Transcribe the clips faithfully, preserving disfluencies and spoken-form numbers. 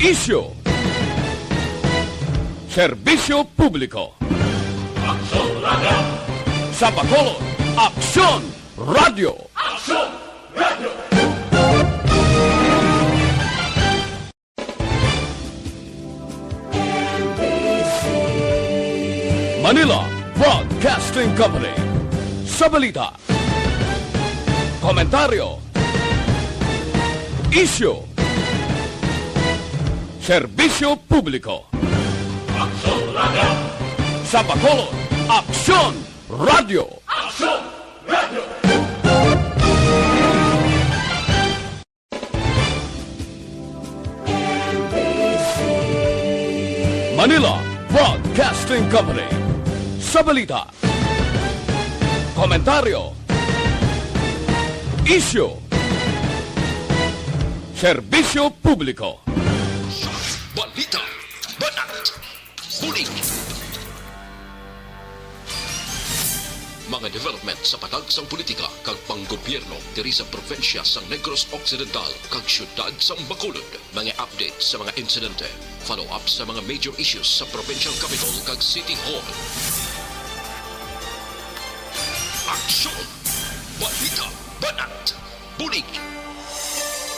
Isyu. Serbisyo publiko. Aksyon Radio. Sa Bacolod, Aksyon Radio. Aksyon Radio. Manila Broadcasting Company. Sa balita, komentaryo, isyu, serbisyo publiko. Aksyon Radio. Sa Bacolod, Aksyon Radio. Aksyon Radio. Manila Broadcasting Company. Sa balita, komentaryo, isyu, serbisyo publiko. Balita, banat, bulig. Mga development sa patagsang politika kag panggobyerno diri sa probinsya sang Negros Occidental kag siyudad sang Bacolod. Mga update sa mga insidente, follow-up sa mga major issues sa provincial capital kag city hall. Aksyon! Balita! Banat! Bulig!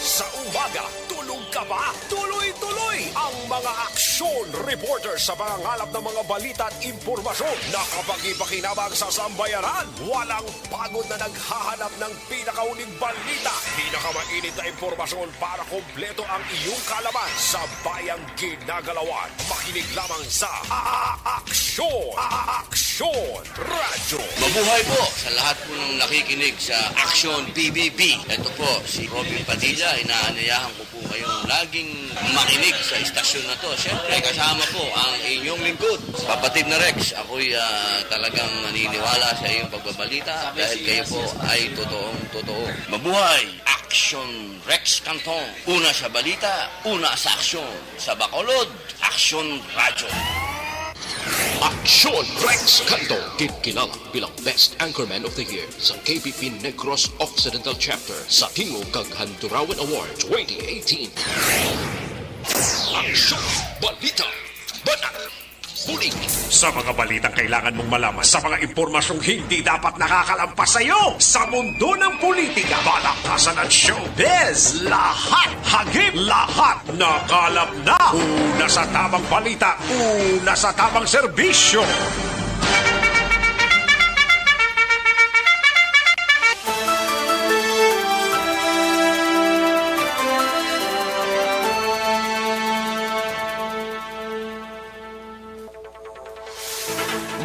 Sa umaga, tulog ka ba? Tuloy-tuloy ang mga aksyon reporter sa pangangalap ng mga balita at impormasyon na kapakipakinabang sa sambayanan. Walang pagod na naghahanap ng pinakahuling balita, pinakamainit na impormasyon para kompleto ang iyong kaalaman sa bayang ginagalawan. Makinig lamang sa A-, Aksyon! A-, Aksyon Radyo! Mabuhay po sa lahat po ng nakikinig sa Aksyon P B B. Ito po si Robin Padilla. Inaanyayahan ko po kayong laging makinig sa istasyon na to. Siyempre, kasama po ang inyong lingkod, Kapatid na Rex. Ako'y, ah, talagang naniniwala sa iyong pagbabalita dahil kayo po ay totoong totoo. Mabuhay! Aksyon Rex Cantong. Una sa balita, una sa aksyon. Sa Bacolod, Aksyon Radyo. Aksyon Rex Cantong, gid kilala bilang Best Anchorman of the Year sa K B P Negros Occidental Chapter sa Tingog kag Handurawan Award twenty eighteen. Aksyon, balita, banat, bulig. Sa mga balitang kailangan mong malaman, sa mga impormasyong hindi dapat nakakalampas sa iyo, sa mundo ng politika, balakasan at showbiz, lahat hagip, lahat nakalap na. Una sa tamang balita, una sa tamang serbisyo.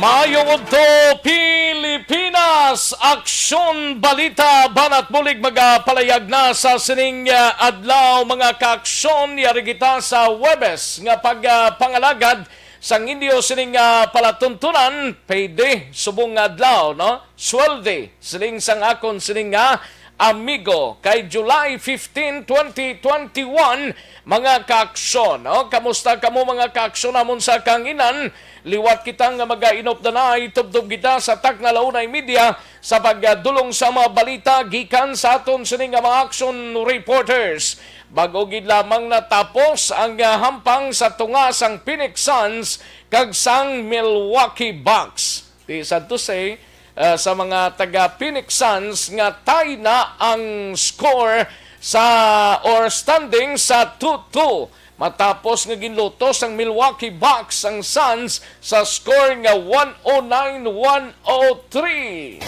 Maayong udto, Pilipinas! Aksyon, balita, banat bulig magapalayag na sa sining, ah, adlaw, mga kaaksyon. Yari kita sa Huwebes nga pag, ah, pangalagad sang inyo sining, ah, palatuntunan, payday subong nga adlaw, no? Sweldo, siling sang akon sining nga amigo, kay July fifteen, twenty twenty-one, mga kaaksyon, no? Kamusta kamo, mga kaaksyon namon sa kahanginan? Liwat kita nga mag-inop danay, tubtob kita sa takna la una y media sa pagdulong sa mga balita gikan sa aton sini nga mga action reporters. Bag-o gid lamang natapos ang, ah, hampang sa tunga sang Phoenix Suns kag sang Milwaukee Bucks. Di sad to say, ah, sa mga taga Phoenix Suns nga tie na ang score sa, or standing sa two two, matapos nga ginlutos ang Milwaukee Bucks ang Suns sa score nga one oh nine, one oh three.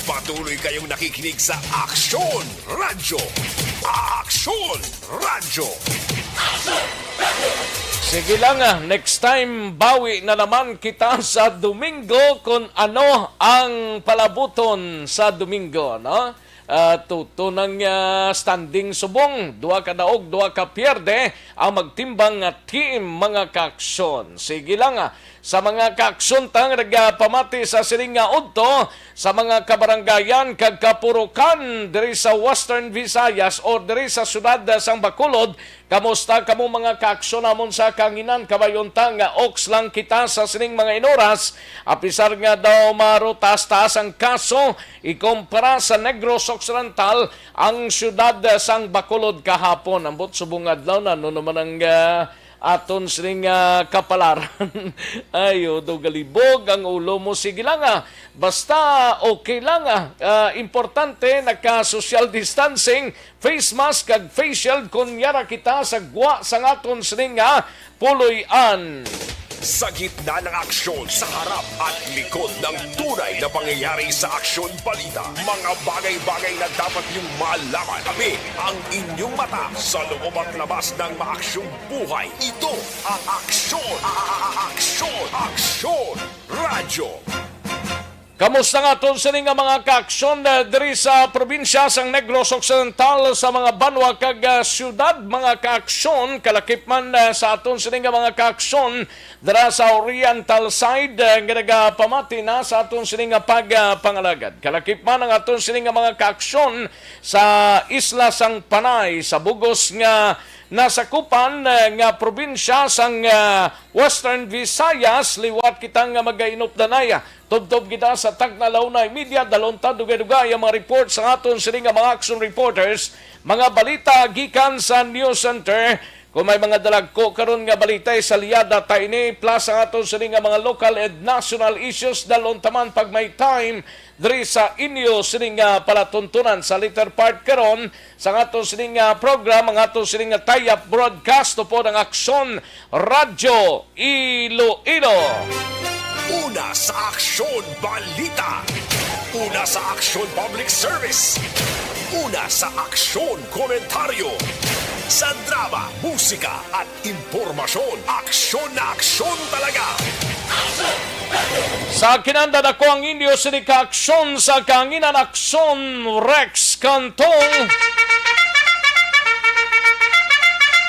Patuloy kayong nakikinig sa Aksyon Radyo. Aksyon Radyo. Sige lang, ah, next time, bawi na naman kita sa Domingo kung ano ang palabuton sa Domingo, no? Ah, tuto ng, ah, standing subong, duha ka daog, duha ka pierde ang magtimbang nga team, mga kaaksyon. Sige lang, ah, Sa mga kaaksyon ta nga nagapamati sa sining nga udto sa mga kabaranggayan kag kapurukan diri sa Western Visayas o diri sa siyudad sang Bacolod, kamusta kamo mga kaaksyon namon sa kanginan? Kabayon ta nga oks lang kita sa sining mga inoras, apisar nga daw marutas-taas ang kaso ikumpara sa Negros Occidental, ang siyudad sang Bacolod kahapon. Ambot subong adlaw na, no naman ang, ah, aton sining, ah, kapalaran. Ay, do galibog ang ulo mo. Sige lang, ah. Basta okay lang, ah. Ah, importante, naka-social distancing, face mask, kag face shield. Kun yara kita sa gwa sang aton sining, ah, puloy-an. Sa gitna ng aksyon, sa harap at likod ng tunay na pangyayari sa Aksyon Balita, mga bagay-bagay na dapat niyong malaman. Kami ang inyong mata sa loob at labas ng maaksyong buhay. Ito ang Aksyon, a- a- a- Aksyon, Aksyon Radyo. Kamusta nga aton sini nga mga kaaksyon, eh, diri sa probinsya sang Negros Occidental, sa mga banwa kag, ah, siyudad, mga kaaksyon, kalakip man, eh, sa aton sini nga mga kaaksyon dira sa Oriental side, eh, nga nagapamati na sa aton sini nga pag, ah, pangalagad. Kalakip man ang aton sini nga mga kaaksyon sa isla sang Panay, sa bugos nga nasakupan, eh, nga probinsya sang, ah, Western Visayas. Liwat kita nga magainupdanay. Tubtob kita sa tagna la una y media, dalhon ta dugay-dugay ang mga report sa aton sini nga mga action reporters, mga balita gikan sa News Center. Kung may mga dalagko karon nga balita, isaliada ta ini, plus ang aton sini nga mga local and national issues, dalhon ta man pag may time diri sa inyo sini nga palatuntunan. Sa later part karon, sa aton sini nga program, ang aton sini nga tie-up broadcast upod ang Aksyon Radyo Iloilo. Una sa Aksyon Balita. Una sa Aksyon Public Service. Una sa Aksyon Komentaryo. Sa drama, musika, at impormasyon. Aksyon na aksyon talaga. Sa kinanda, ako ang inyo sini ka aksyon sa kanginan, Aksyon Rex Cantong.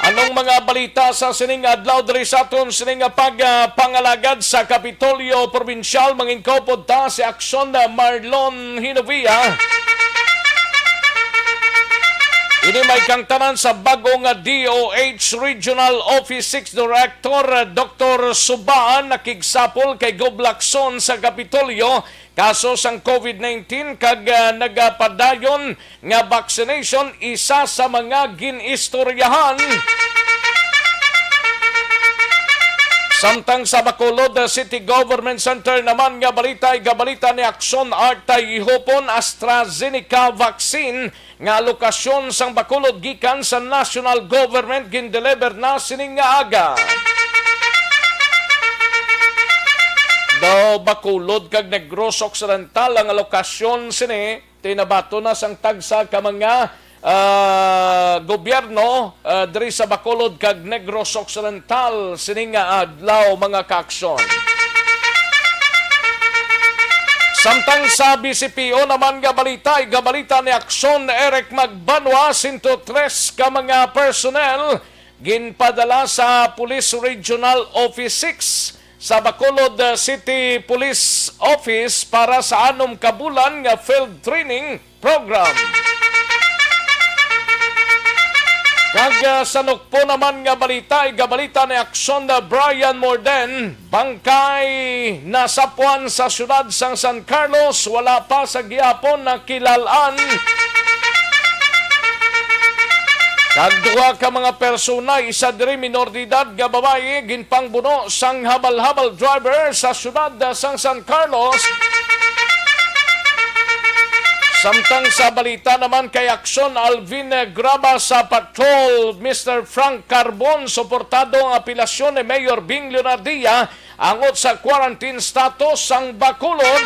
Anong mga balita sa sining adlaw diri sa aton sining nga pag, ah, pangalagad sa Kapitolyo Probinsyal? Mangin-upod ta si Aksyon, ah, Marlon Hinovia. Ini may kangtanan sa bag-o nga D O H Regional Office six Director, ah, Doktor Subaan, nakigsapol kay Gob Lacson sa Kapitolyo kaso sang COVID nineteen kag, ah, nagapadayon nga vaccination, isa sa mga gin-istoryahan. Samtang sa Bacolod City Government Center naman nga balita, igabalita ni Aksyon Art Tayhupon, AstraZeneca vaccine nga alokasyon sang Bacolod gikan sa national government gindeliver na sining nga aga. Daw Bacolod kag Negros Occidental ang alokasyon sini, tinabaton na sang tagsa ka mga, ah, gobyerno, ah, diri sa Bacolod kag Negros Occidental sini nga adlaw, mga kaaksyon. Samtang sa B C P O naman nga balita, igabalita ni Aksyon Eric Magbanwa, sento tres ka mga personnel ginpadala sa Police Regional Office six sa Bacolod, uh, City Police Office para sa anom ka bulan nga field training program. Kag, uh, sa Nukpo naman nga balita, igabalita ni Aksyon na Brian Morden, bangkay nasapwan sa siyudad sang San Carlos, wala pa sa gihapon nakilal-an. Kag duha ka mga persona, isa diri minor de edad nga babayi, ginpangbuno sang habal-habal driver sa siyudad sang San Carlos. Samtang sa balita naman kay Aksyon, Alvin Graba sa Patrol, Mister Frank Carbon, suportado ang apelasyon ni Mayor Bing Leonardia angot sa quarantine status sang Bacolod.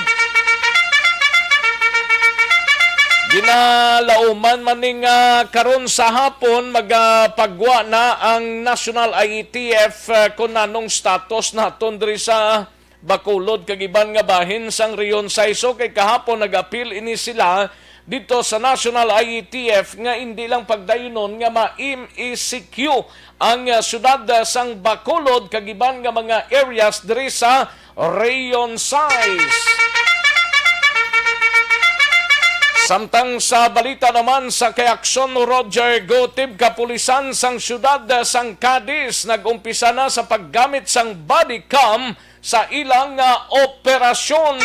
Ginalauman man ni nga karon sa hapon magapagwa na ang National I E T F, ah, kung anong status naton diri sa Bacolod kag iban nga bahin sang Rehiyon Sais, kay kahapon nag-apil ini sila dito sa National I E T F nga indi lang pagdayunon nga ma-M E C Q ang, ah, siyudad, ah, sang Bacolod kag iban nga mga areas diri sa Region sais. Samtang sa balita naman sa kay Aksyon Roger Gutib, kapulisan sang siyudad, ah, sang Cadiz nag-umpisa na sa paggamit sang body cam sa ilang, ah, operasyon.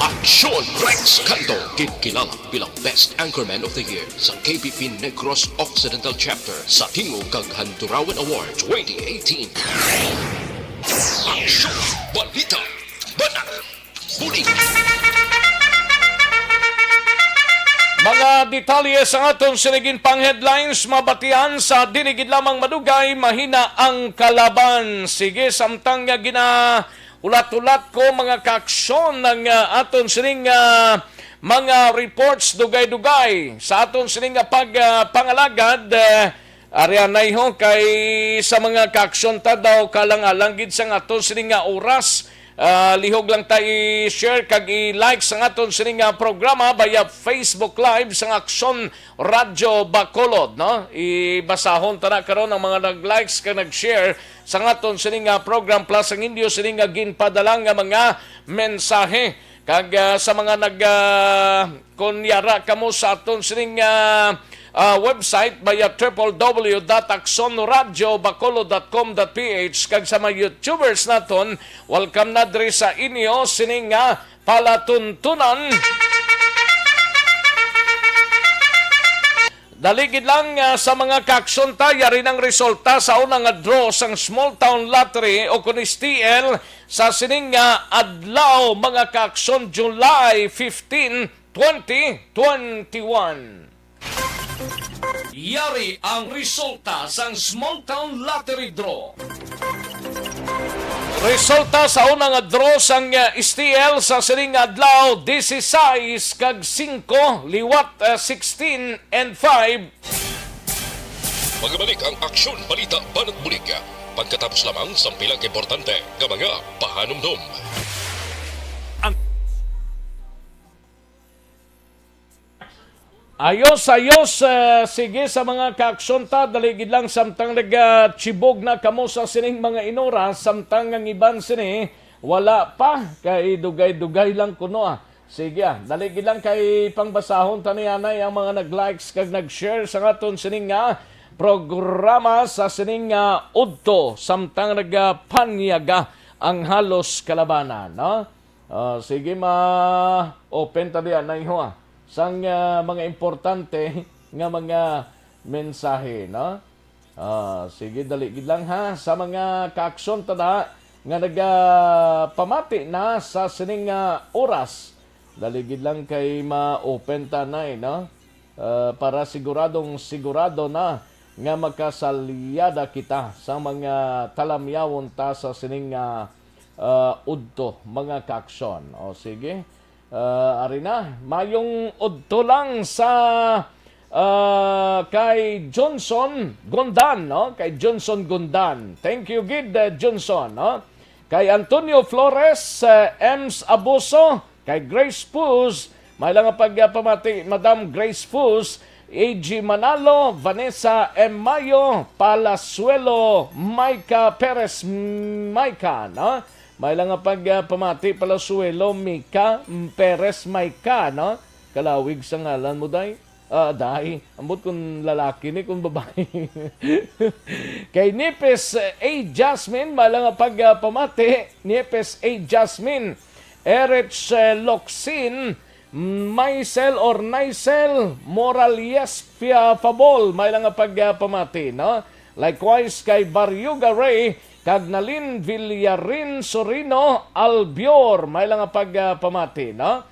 Aksyon Rex Canto, ginkilala bilang Best Anchorman of the Year sa K B P Negros Occidental Chapter sa Tingog kag Handurawan Award twenty eighteen. Aksyon, balita, banat, bulig. Mga detalye sa aton sinigin pang headlines mabatian sa dinigid lamang madugay, mahina ang kalaban. Sige, samtang nga gina-ulat-ulat ko, mga kaaksyon, ang, ah, aton sining, ah, mga reports dugay-dugay sa aton sining nga pag, ah, pangalagad, ah, ari anay ho, kay sa mga kaaksyon ta daw kalang-alang gid sa aton sining nga oras. Ah, lihog lang ta i-share kag i-like sa aton sining nga programa via Facebook Live sa Aksyon Radyo Bacolod, no? Ibasahon ta na karon ang mga nag-likes kag nag-share sa aton sining nga program, plus ang inyo sining nga ginpadala nga mga mensahe. Kag, ah, sa mga nag, ah, kon yara kamo sa aton sining, ah, ah, website via triple W dot aksyon radyo bacolod dot com dot P H, kag sa mga YouTubers naton, welcome na diri sa inyo sining nga palatuntunan. Dali gid lang, ah, sa mga kaaksyon ta, yari nang resulta sa una nga draw sang Small Town Lottery o kun S T L sa sining nga adlaw, mga kaaksyon, July fifteen, twenty twenty-one. Yari ang resulta sang Small Town Lottery Draw. Resulta sa una nga draw sang, uh, S T L sa sining nga adlaw, disisais kag singko, liwat, uh, sixteen and five. Magabalik ang Aksyon Balita Banat Bulig pagkatapos lamang sang pila ka importante nga mga pahanumdom. Ang Ayos, ayos. Eh, sige, sa mga kaaksyon ta, dali gid lang, samtang nagachibog na kamo sa sining mga inora, samtang ang iban sini wala pa, kay dugay-dugay lang kuno, ah. Sige, ah, dali gid lang kay pangbasahon ta ni anay ang mga nag-likes kag nag-share sa aton sining nga programa sa sining nga udto, samtang nagapanyaga ang halos kalabanan, no? Ah, sige, ma-open ta diha, naiho, ah, sang, ah, mga importante nga mga mensahe, no? Ah, sige, dali gid lang, ha, sa mga kaaksyon ta na nga nagapamati na sa sining, ah, oras. Dali gid lang kay ma-open ta na, eh, no? Ah, para siguradong sigurado na nga makasalyada kita sa mga talamyawon ta sa sining, ah, ah, udto, mga kaaksyon. O, sige. Ah, ari na, mayong udto lang sa, ah, kay Johnson Gondan, no? Kay Johnson Gondan. Thank you gid, eh, Johnson, no? Kay Antonio Flores, eh, Ems Abuso, kay Grace Puz, may lang nga pagpamati, Madam Grace Puz, A G Manalo, Vanessa M Mayo, Palasuelo, Micah Perez, Micah, no? May lang nga pagpamati, Palasuelo, Mika, mm, Perez, Micah, no? Kalawig sa ngalan mo, day. Ah, day. Ambot kung lalaki ni, kung babae. Kay Nipis A Jasmine, may lang nga pagpamati, Nipis A Jasmine, Erich, eh, Loksin, Maisel or Naisel Morales Fia Fabol, may lang nga pagpamati, no? Likewise kay Baryoga Ray, kag Nalin Villarin Sorino Albior, may lang nga pagpamati, no?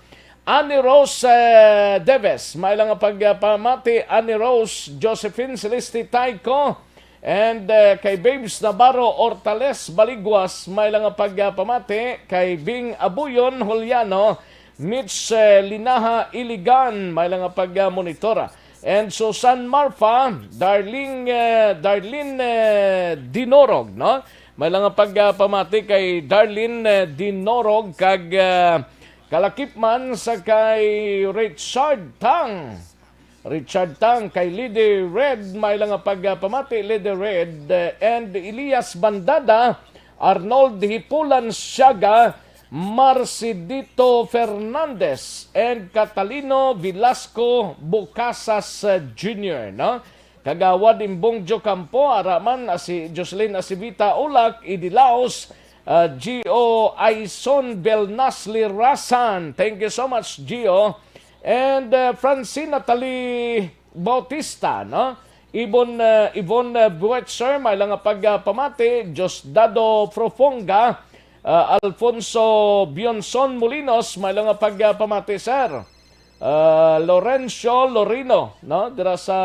Annie Rose, eh, Deves, may lang nga pagpamati, Annie Rose, Josephine Celeste Taico, and, eh, kay Babes Navarro Hortales Baliguas, may lang nga pagpamati, kay Bing Abuyon Juliano, Mitch, eh, Linaha Iligan, may lang nga pagmonitora. And Susan Marfa, Darling, eh, Darlene, eh, Dinorog, no? May lang nga pagpamati kay Darlene, eh, Dinorog kag, ah, kalakip man sa kay Richard Tang. Richard Tang, kay Lady Red, may lang nga pagpamati, Lady Red, eh, and Elias Bandada, Arnold Hipulan Siaga, Marcidito Fernandez, and Catalino Velasco Bocasas, eh, Junior, no? Kagawad Imbong Jocampo, ara man, ah, si Jocelyn Asivita Ulak, Idi Laos, ah, Gio Aison Belnasli Rasan. Thank you so much, Gio. And, ah, Francine Natalie Bautista, no? Ibon, ah, Yvonne, ah, Buetzer, may lang nga pagpamati. Diosdado Profonga, ah, Alfonso Bionson Molinos, may lang nga pagpamati, sir. Ah, Lorenzo Lorino, no? Dira sa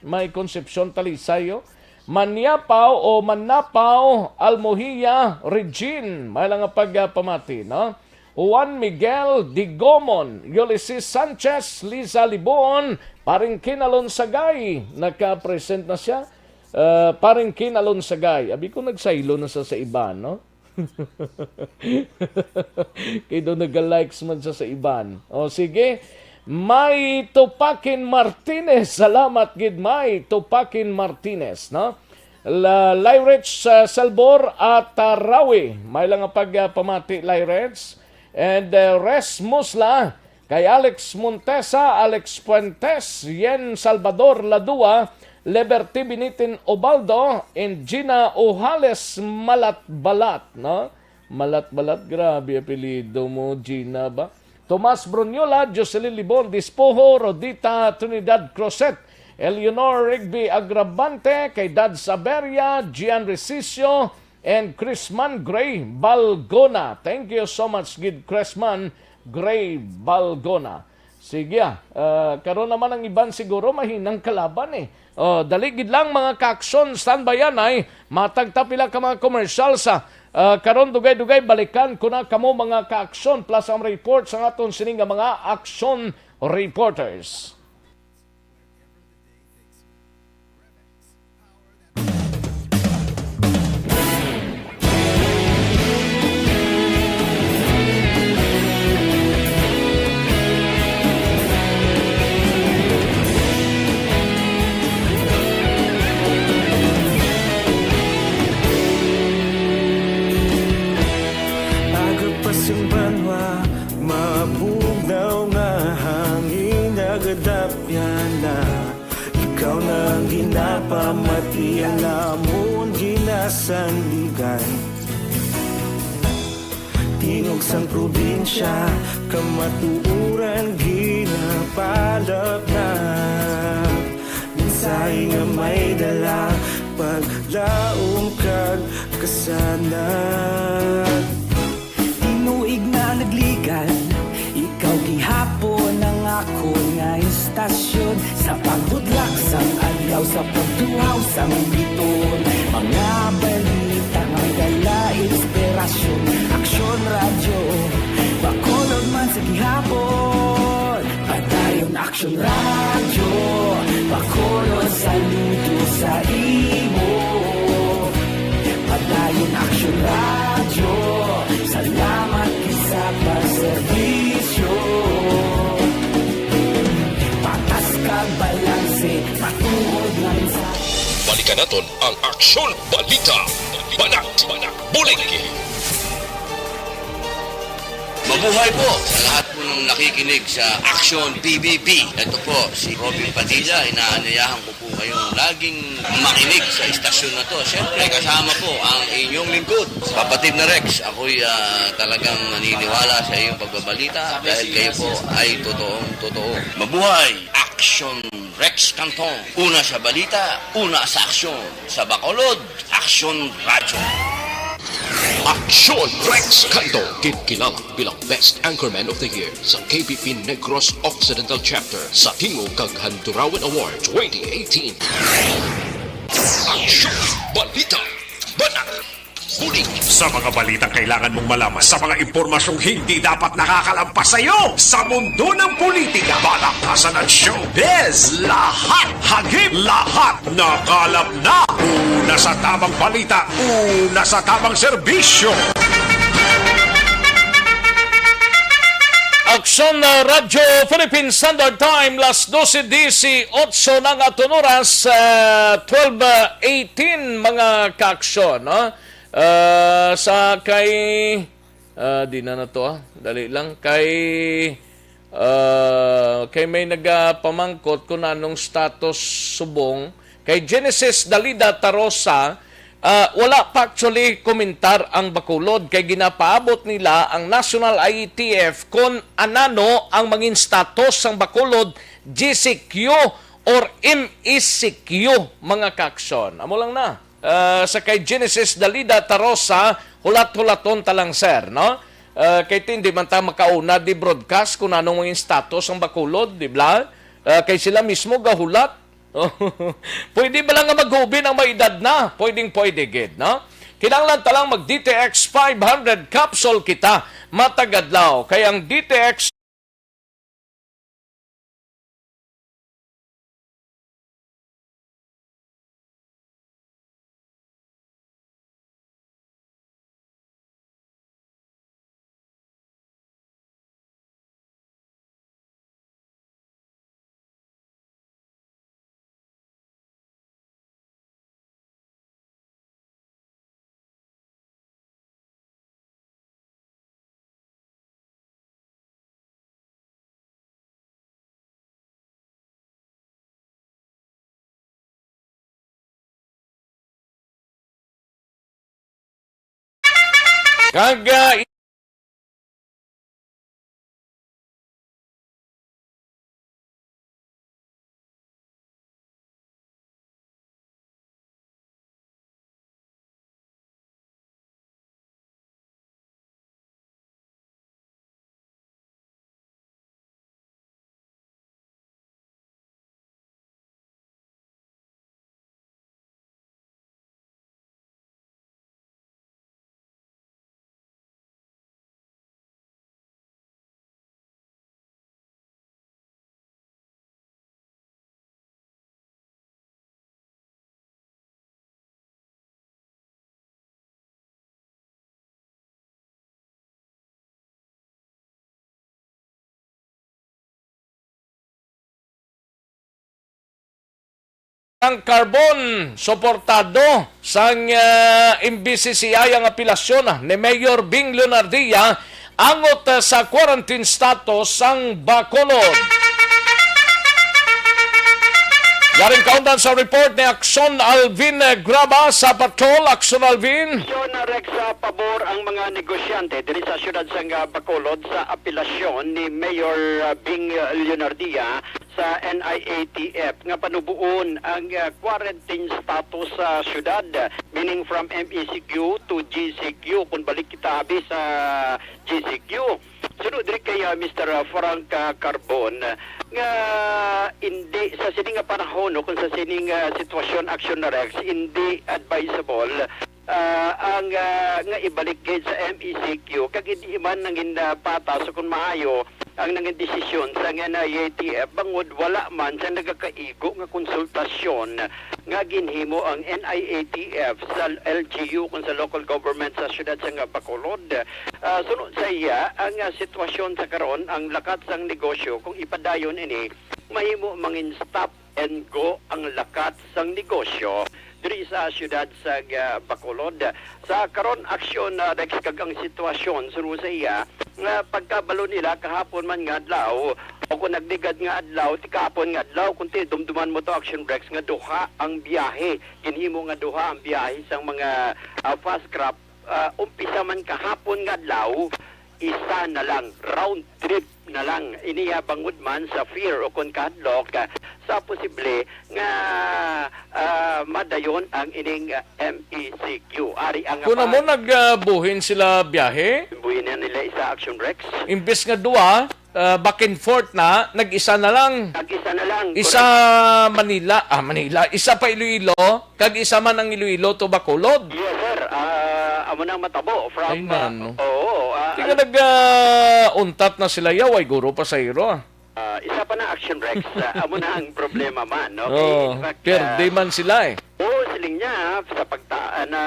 may Concepcion, Talisay, oh. Manyapaw o Manapaw, Almohia, Regine, may lang nga pagpamati, no? Juan Miguel Digomon, Ulysses Sanchez, Liza Libon, Paring Kinalon Sagay, naka-present na siya. Ah, Paring Kinalon Sagay, abi ko nagsaylo na sa, sa iban, no? Kay daw naga-likes man sa, sa iban. O, sige. May Tupakin Martinez. Salamat gid, May Tupakin Martinez, no? La, Lyrich, uh, Salbor at, uh, Rawi. May lang nga pagpamati, Lyrich. And, uh, Res Musla, kay Alex Montesa, Alex Fuentes, Yen Salvador Ladua, Liberty Binitin Obaldo, and Gina Ojales Malatbalat, no? Malatbalat, grabe apelyido mo, Gina ba? Tomas Bruniola, Jocelyn Libon Dispoho, Rodita Trinidad Crozet, Eleanor Rigby Agravante, kay Dad Saberia, Gian Recicio, and Chrisman Gray Balgona. Thank you so much gid, Chrisman Gray Balgona. Sige, ah, ah, karon naman ang iban siguro mahinang kalaban, eh. Oh, dali gid lang, mga ka-aksyon, standby yan ay matag ta pila ka mga commercial sa, ah, karon dugay-dugay balikan ko na kamo, mga ka-aksyon, plus ang report sa aton sini nga mga action reporters. Agapas ang banwa, mabugnaw nga hangin, nagadapyan na. Ikaw na ang ginapamati, ang amon ginasandigan. Tingog sang probinsya, kamatuoran ginapalapnap. Mensahe nga may dala, paglaom kag kasanag. Tinuig na nagligan, ikaw gihapon ang akon nga istasyon. Sa pagbudlak sang adlaw, sa pagtuhaw sang biton, mga balita nga dala inspirasyon. Aksyon Radyo, Bacolod man sa gihapon. Padayon Aksyon Radyo, Bacolod, saludo sa imo. Padayon Aksyon Radyo, salamat gid sa pagserbisyo. Patas kag balanse, matuod nga mensahe. Balikan naton ang Aksyon Balita. Banat, bulig. Mabuhay po sa lahat po ng nakikinig sa Action P B B. Ito po si Robin Padilla, inaanyayahan ko po kayong laging makinig sa istasyon na to. Siyempre, kasama po ang inyong lingkod, kapatid na Rex. Ako'y, ah, talagang naniniwala sa iyong pagbabalita dahil kayo po ay totoong totoo. Mabuhay! Action Rex Canton. Una sa balita, una sa aksyon. Sa Bacolod, Action Radyo. Action Rex Canto, ginkilala bilang Best Anchorman of the Year sa K P P Negros Occidental Chapter sa Tingog kag Handurawan Award twenty eighteen. Action Balita, Banat. Tuloy sa mga balitang kailangan mong malaman, sa mga impormasyong hindi dapat nakakalampas sa iyo sa mundo ng politika, balaktasan at showbiz. Lahat, hagip lahat, nakalap na. Una sa tamang balita, una sa tamang serbisyo. Aksyon, uh, Radyo Philippine Standard Time, las dose dieciocho na nga aton oras, uh, twelve eighteen, mga kaaksyon, no? Uh, sa kay, uh, di na na to, ah. Dali lang. Kay, uh, kay may nagapamangkot kung anong status subong. Kay Genesis Dalida Tarosa, ah, wala pa actually komentar ang Bacolod kay ginapaabot nila ang National I A T F kon anano ang mangin status sang Bacolod, G C Q or M E C Q, mga kaaksyon. Amo lang na. Ah, sa kay Genesis Dalida Tarosa, hulat-hulaton ta lang, sir, no? Ah, kay hindi man ta makauna di broadcast kung anong mangin status ang Bacolod, di ba? Ah, kay sila mismo gahulat. Pwede ba lang nga maghubin ang may edad na? Pwedeng pwede gid, no? Kinahanglan ta lang mag D T X five hundred capsule kita matag adlaw. Kay ang D T X Kag, ah, Ang Carbon, suportado sang, ah, M B C C I ang apelasyon, ah, ni Mayor Bing Leonardia angot, ah, sa quarantine status sang Bacolod. Yaring kaundan sa report ni Akson Alvin, eh, Graba sa Patrol. Akson Alvin. Aksyon, ah, Rex, sa pabor ang mga negosyante diri sa siyudad sang, ah, Bacolod sa apelasyon ni Mayor, ah, Bing, ah, Leonardia sa N I A T F nga panuboon ang, ah, quarantine status sa siyudad, meaning from M E C Q to G C Q, kung balik kita abi sa G C Q. Suno diri kay, ah, Mister Frank, ah, Carbon, ah, nga indi sa sini nga panahon o kung sa sini nga sitwasyon, Aksyon, Rex, indi advisable, ah, ang, ah, nga ibalik gid sa M E C Q, kag indi man nangin, ah, patas o kung maayo ang nangin desisyon sa N I A T F, bangod wala man sa nagakaigo nga konsultasyon nga ginhimo ang N I A T F sa L G U, kung sa local government sa siyudad sang Bacolod. Ah, suno sa iya, ang, ah, sitwasyon sa karon, ang lakat sang negosyo, kung ipadayon ini, mahimo mangin stop and go ang lakat sang negosyo diri sa siyudad sa, ah, Bacolod. Sa karon, Aksyon, ah, Rex, kag ang sitwasyon, suno sa iya, nga pagkabalo nila kahapon man nga adlaw, o kung nagligad nga adlaw, ti kahapon nga adlaw, kung ti dumduman mo to, Aksyon, Rex, nga duha ang biyahe, ginhimo nga duha ang biyahe sang mga, ah, fast craft, ah, umpisa man kahapon nga adlaw, isa na lang, round trip na lang. Iniya bangod man sa fear o kon kahadlok, ah, sa posible nga, ah, madayon ang ining, ah, M E C Q. Ari ang Kung pa- amo nagbuhin sila biyahe, Buhi na nila isa, Action Rex. Imbis nga duha, ah, back and forth na, nag-isa na lang. Nag-isa na lang, Isa correct. Manila, ah, Manila, isa pa Iloilo, kag isa man ang Iloilo to Bacolod. Yes, sir. Ah, Amo na ang matabo from, Ay, ah, nano. Oo, ah, Di nga al- nag-, ah, untat na sila, yaw, ay guro pasahero, ah. Ah, isa pa na, Action Rex, ah, amo na ang problema man, no? Kay, Oh, in fact, pierde ah, man sila, eh. Oo, siling niya, sa pagta-, ah, na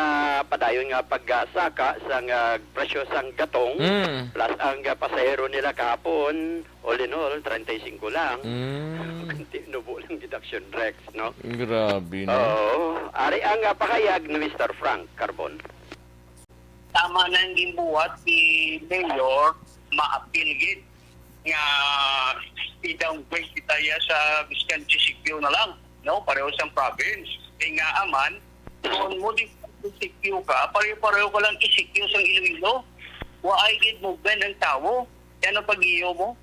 padayon nga pagsaka sang, ah, presyo sang gatong, Mm. plus ang, ah, pasahero nila kahapon, all in all, treinta y cinco lang. Mm. Kunti nubo lang gid, Action Rex, no? Grabe, no? Oo. Ari ang, ah, pahayag ni Mister Frank Carbon. Tama na ang ginbuhat ni Mayor, maapil gid nga i-downgrade kita ya sa biskan G C Q na lang, no? Pareho sang province. Kay nga man, kung mo di G C Q ka, pareho-pareho ka lang E C Q sang Iloilo. Waay gid movement ang tawo. Yan ang pag-iyo mo.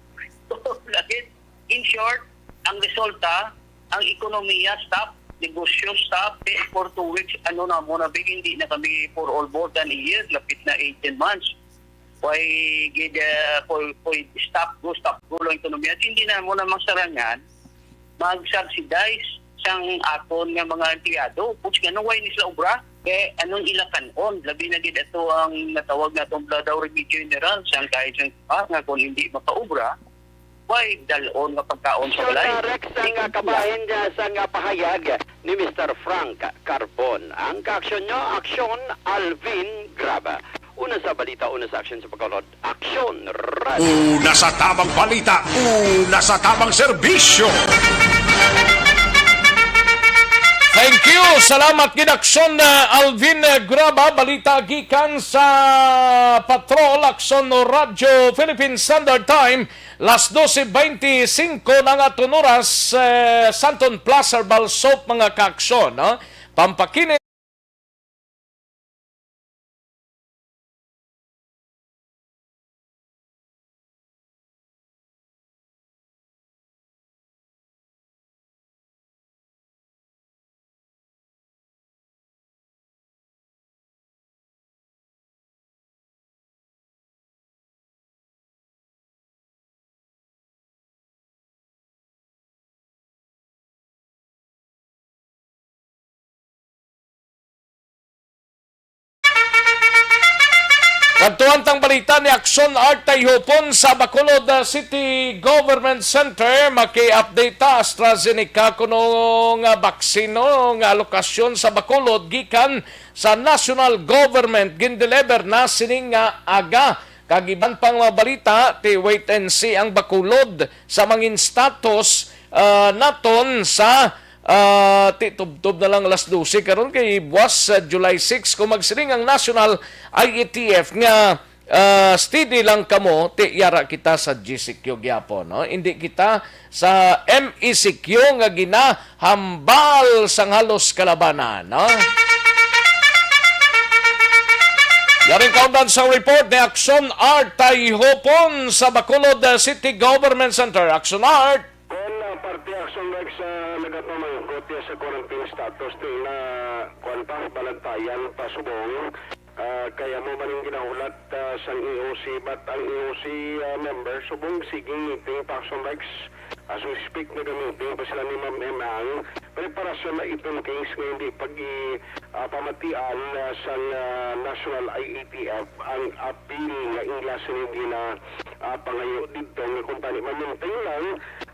Lagit. In short, ang resulta, ang ekonomiya stop, negosyo stop, eh, for two weeks, ano na mo na, big, hindi na kami for all more than a year, lapit na eighteen months. Why, gid, uh, for, for stop go, stop go lang ekonomiya. Hindi na mo na masarangan, mag-subsidize sang aton nga mga empleyado. Puts nga, nung why ni sila obra? Kaya anong ilakan-on? Labi na gid ato ang natawag na itong Bladao Remedyo General, sang kahit sang, ah, nga kung hindi makaobra, Way dalon nga pagkaon sa Aksyon, balay. Ah, Rex, ang, ah, kabahin niya sa nga pahayag ni Mister Frank Carbon. Ang kaaksyon niyo, aksyon, Alvin Graba. Una sa balita, una sa aksyon sa pagkaulod. Aksyon, Radyo. Una sa tamang balita, una sa tamang serbisyo. Thank you. Salamat gid, aksyon, ah, Alvin, ah, Graba. Balita gikan sa Patrol, aksyon, Radyo Philippine Standard Time. Las doce veinticinco na nga aton oras, eh, Santon Plus Herbal Soap, mga kaaksyon, no? Pampakinit. Kadtuan tang balita ni Aksyon Art Tayhupon sa Bacolod, uh, City Government Center. Maki-update ta, AstraZeneca kuno nga baksino nga alokasyon sa Bacolod gikan sa national government gindeliver na sining nga aga. Kag iban pang mga balita, ti wait and see ang Bacolod sa mangin status, ah, naton sa, ah, ti tubtob na lang alas dose karon kay buwas sa July six kung magsiling ang National I E T F nga, ah, steady lang kamo, ti yara kita sa G C Q gyapon, no? Hindi kita sa M E C Q nga ginahambal sang halos kalabanan, no? Yaring kaundan sa report ni Aksyon Art Tayhopon sa Bacolod, uh, City Government Center. Aksyon Art. Kon, uh, parte Aksyon Rex, uh, nagapamangkot ya sa quarantine status, ti na, kuwan pa, balantayan pa subong. Ah, kaya mo man ang ginahulat, ah, sang E O C, but ang E O C, ah, member, subong siging meeting pa, Action Rex. As we speak, nagamiting pa sila ni Ma'am M Ang. Preparasyon na iton case nga hindi pag i-, ah, pamatian, ah, sang, ah, National I E T F ang appeal nga ila sini gina, ah, pangayo didto nga kumpani. Maminting lang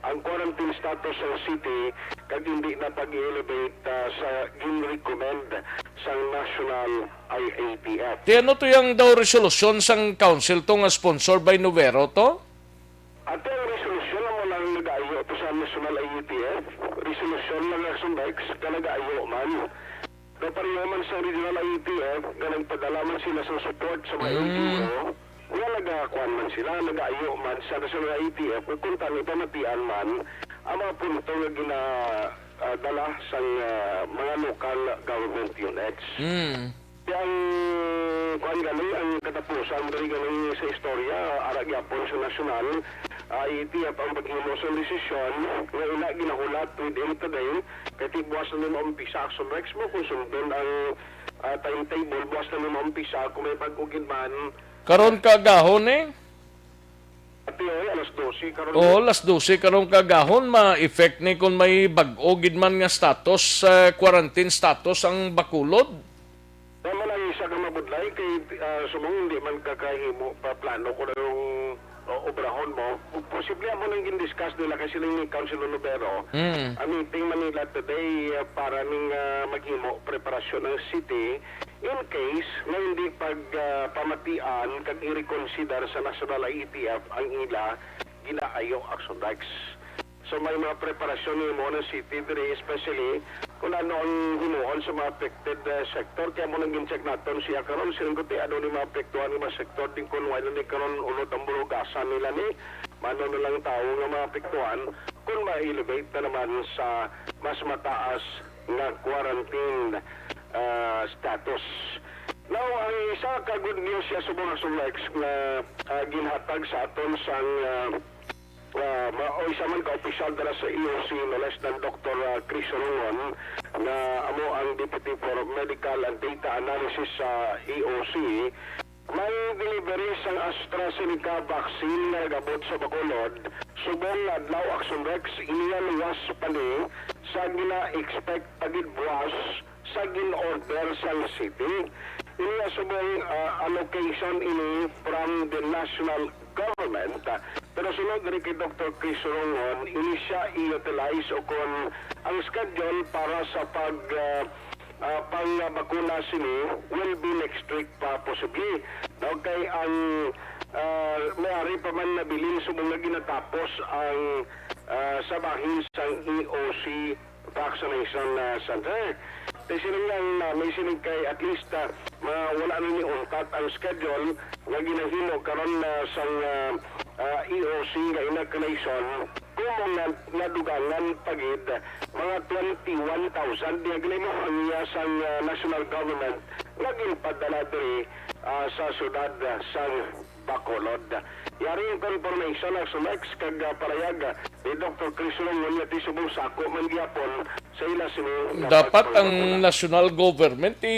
ang quarantine status sa city kag hindi na pag-elevate, ah, sa gin-recommend sang National I A T F. Ti ano to yang daw resolusyon sang council to nga sponsored by Novero to? Ato ang resolusyon amo lang nagaayo to sa National I A T F. Resolusyon lang nga sundayks nga nagaayo man. Daw pareho man sa regional I A T F nga nagpadala man sila sa support sa mga Mm. N G O, nga nagakuan man sila, nagaayo man sa National I A T F, kung kuntani pamatian man ang mga punto nga gina-, ah, dala sang, ah, mga local government units. Mm. Ang kuan gani, ang katapusan diri gani sa istorya, ara gyapon sa nasyonal, ah, I A T F ang paghimo sang desisyon nga ila ginahulat within today, kay ti buwas na ni maumpisa, Action Rex, mo kung sundon ang, ah, timetable, buwas na ni maumpisa, kung may bag-o gid man. Karon kaagahon, eh? Ati, oy, alas dose karon. Oo, alas dose karon kaagahon, ma-effect ni kung may bag-o gid man nga status, eh, quarantine status ang Bacolod. Tama lang, isa ka mabudlay. Ay, kay, ah, subong hindi man kakahimo pa plano kung anong, o, obrahon mo. Posible mo nang gin-discuss nila kay sila ni Councilor Lubero. Mm. Ang meeting man nila today, ah, para ning, ah, maghimo preparasyon ng city in case nga hindi pag, ah, pamatian kag i-reconsider sa National I E T F ang ila ginaayo, Action Rex. So, may mga preparasyon ni mo ng city diri, especially kung ano ang himuon sa mga affected, eh, sector. Kaya mo nang gin-check naton siya karon, siling ko ti, ano ni mga apektuhan nga mga sektor, din kung wala ni karon, unod ang burugasan nila ni, mano na lang tao nga mga apektuhan kung ma-elevate na naman sa mas mataas nga quarantine, ah, status. Now, ang isa ka good news siya subong, Sir Rex, nga, ah, ginhatag sa aton sang, ah, ah, ma-, o isa man ka opisyal dala sa E O C, no less than Doctor, ah, Chris Rongon, nga amo ang Deputy for Medical and Data Analysis sa E O C, may delivery sang AstraZeneca vaccine nga nagabot sa Bacolod. Subong nga adlaw, Action Rex, iniya luwas pa ni sa gina-expect pa gid buwas sa gin-order sang city. Ini nga subong, ah, allocation ini from the national government. Pero sunod diri kay Doctor Chris Rongon, ini siya i-utilize o kon ang schedule para sa pag, ah, ah, pangbakuna sini will be next week pa posible. Now, kay ang, ah, may ari pa man nabilin subong nga ginatapos ang, ah, sa bahin sang E O C vaccination, ah, center. Kay siling lang, ah, may siling kay at least, ah, ma-, wala na ni untat ang schedule nga ginahimo karon, ah, sang, ah, ah, E O C nga inoculation, kung mga nadugangan pa gid, mga twenty-one thousand nga ginahimo ang iya sang, ah, national government nga ginpadala diri, ah, sa syudad, ah, sang Bacolod. Yari ang confirmation, Action Rex, kag, ah, parayag, ah, ni Doctor Chris Rongon nga ti subong sako man gyapon sa ila sini nga Dapat ang pagpangabuna. National government i,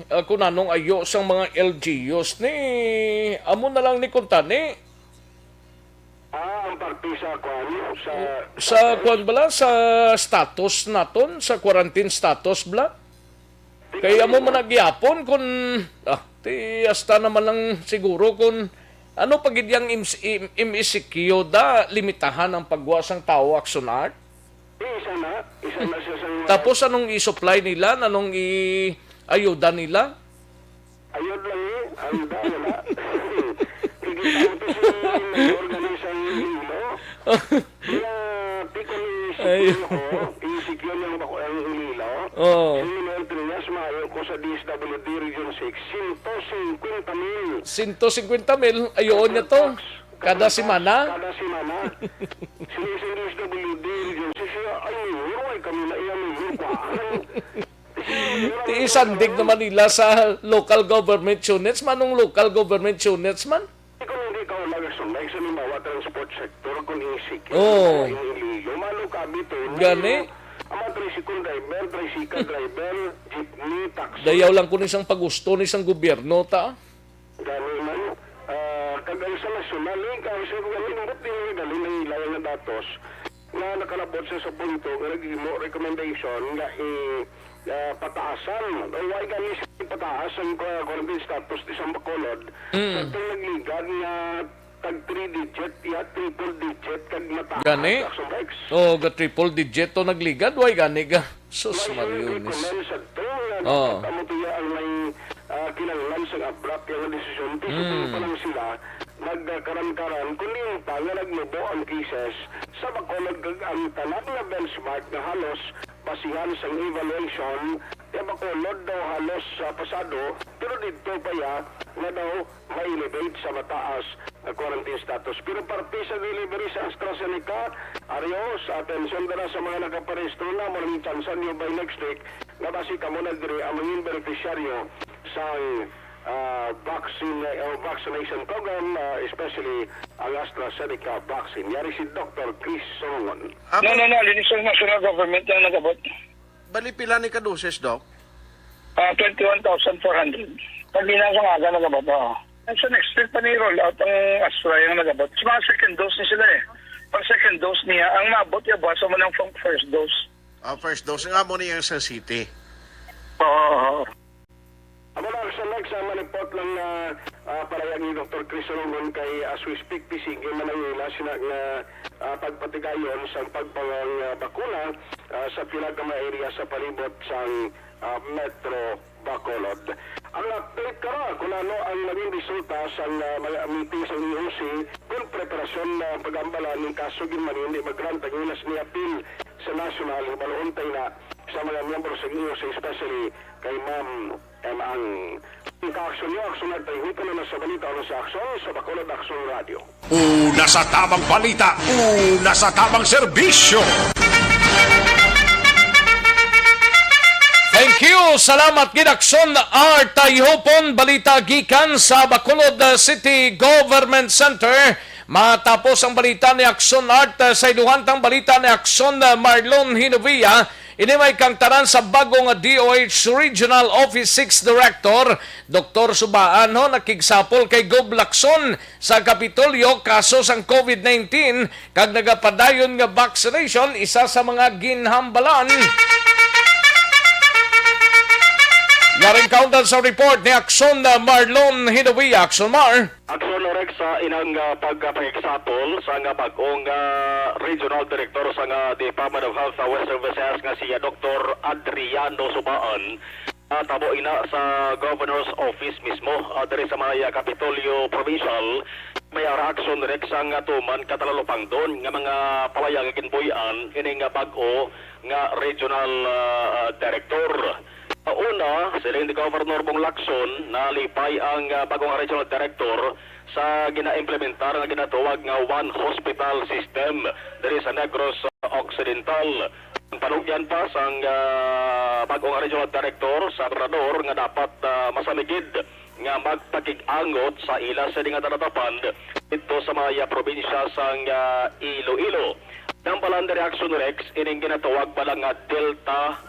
ah, kung anong ayo sang mga L G Us ni amo na lang ni kuntani. Ah, ang parte sa kwan, sa Sa kwan bala, sa status naton, sa quarantine status bala. Kay amo man na gyapon kun, ah, ti hasta naman lang siguro kun ano pa gid yang M C, M-, M E C Q da, limitahan ang pagwa sang tao, Action Art. Di, isa na, isa na siya sa mga Tapos anong i-supply nila? Anong i-ayuda nila? Ayod lang eh, ayuda, wala. Kikita mo to si nag-organize ang Iloilo. Kaya, piko ni Ay. Secure ko, i-secure niya ba ko ang Iloilo? Oo. Ang email to niya, sumayo ko sa D S W D Region six, siyento singkwenta mil. Siyento singkwenta mil, ayoon niya to. Kada semana? Kada semana. Sila sa D S W D Region six, siya, ay, mayor, ay, kami na iya, mayor, kuhaan. Ti isandig naman nila sa local government units, manong local government units man. Kung hindi ka ulag sa may, sa limbawa, transport sector, kung isik, Oo. yung iliyo, malo ka, bito, Gani? Ang mga tricycle driver, tricycle driver, jeepney, taxi. Dayaw lang kung isang pagusto ni isang gobyerno, ta? Gani man, ah, kag ang sa nasyonal, eh, kag sa gobyerno, nindot din nga dali ng ilayan nga datos nga nakalabot sa, sa punto nga naghimo recommendation nga i, ah, pataasan. O, why gani siya ipataas ang, ah, quarantine status ni sa Bacolod? Mm. Sa itong nagligad nga tag three digit, ya, triple digit, kag mataas Gani? Action Rex. Oo, ga triple digit to nagligad, why gani ga? Sus, May Mario, Miss. recommend sa to nga Oo. dapat amo to ya ang may, ah, kinahanglan sa abrupt nga desisyon. Ti Mm. subong pa lang sila nagkaran-karan, kundi pa nga nagmubo ang cases sa Bacolod kag ang tanan nga benchmark nga halos basihan sang evaluation, ya Bacolod daw halos, ah, pasado, pero didto pa ya nga daw ma-elevate sa mataas nga quarantine status. Pero parte sa delivery sa AstraZeneca, ari o, sa atensyon dala sa mga nakaparehistro na, mo ning tsansa niyo by next week nga basi kamo na diri ang mangin benepisyaryo sa, ah, vaccine, o vaccination program, ah, especially ang AstraZeneca vaccine. Yari si Doctor Chris Solomon. No, no, no. Linis ang national government ang nagabot. Bali, pila ni ka doses, Doc? Ah, twenty-one thousand four hundred. Pag ina sa aga nagabot, oo. Ang sa next week pa ni roll out ang Astra yung nagabot. Sa mga second dose ni sila eh. Pag second dose niya, ang maabot yung buwan sa manang fir-, first dose. Ah, first dose. Nga mo niya sa city. Oo, oo. Amo na ang Sa next, ah, ma-report lang nga, ah, palayag ni Doktor Chris Solomon kay, ah, suspect P C G Mananguila sina nga, ah, pagpatigayon sa pagpangabakuna, ah, sa pila ka mga area sa palibot sang, ah, Metro Bacolod. Ang update kara kung ano ang naging resulta sa, ah, mga meeting sa E O C, kung preparasyon na pag-ambalan ng kaso gid man hindi mag-grant ang ilas ni appeal sa national, maluontay na sa mga miyembro sa E O C, especially kay Ma'am M. Ang kaaksyon niyo, aksyon nagpahingpit na sa balita o sa aksyon sa Bacolod Aksyon Radio. Una sa tamang balita, una sa tamang serbisyo. Thank you. Salamat gid, Aksyon Art Tayhupon. Balita gikan sa Bacolod, uh, City Government Center. Matapos ang balita ni Aksyon Art, uh, sa iluhantang balita ni Aksyon, uh, Marlon Hinovia, ini may kangtaran sa bago nga D O H Regional Office six Director, Doktor Subaan, ho, nakigsapol kay Gov Lacson sa Kapitolyo kaso sang COVID nineteen kag nagapadayon nga vaccination, isa sa mga ginhambalan. Yaring kaundan sa report ni Aksyon, uh, Marlon Hinovia. Aksyon Mar. Aksyon Rex, sa inang, ah, pagpakigsapol sa nga bag-ong, ah, regional director sa nga Department of Health sa Western Visayas nga si, ah, Doktor Adriano Subaan, ah, tabo ina sa Governor's Office mismo, ah, diri sa may, ah, Kapitolyo Provincial. May ara, Aksyon Rex, ang, ah, tuman ka talalupangdon nga mga palayag nga ginbuy-an ining, ah, bag-o nga regional, ah, ah, director. Una, siling ni Governor Bong Lacson, nalipay ang, ah, bagong regional director sa ginaimplementar nga ginatawag nga One Hospital System diri sa Negros Occidental. Ang panugyan pa sang, ah, bagong regional director sa gobernador nga dapat, ah, masaligid nga magpakig-angot sa ila sini nga talatapan didto sa mga probinsya sang, ah, Iloilo. Ang balan diri, Aksyon Rex, ining ginatawag pa lang nga Delta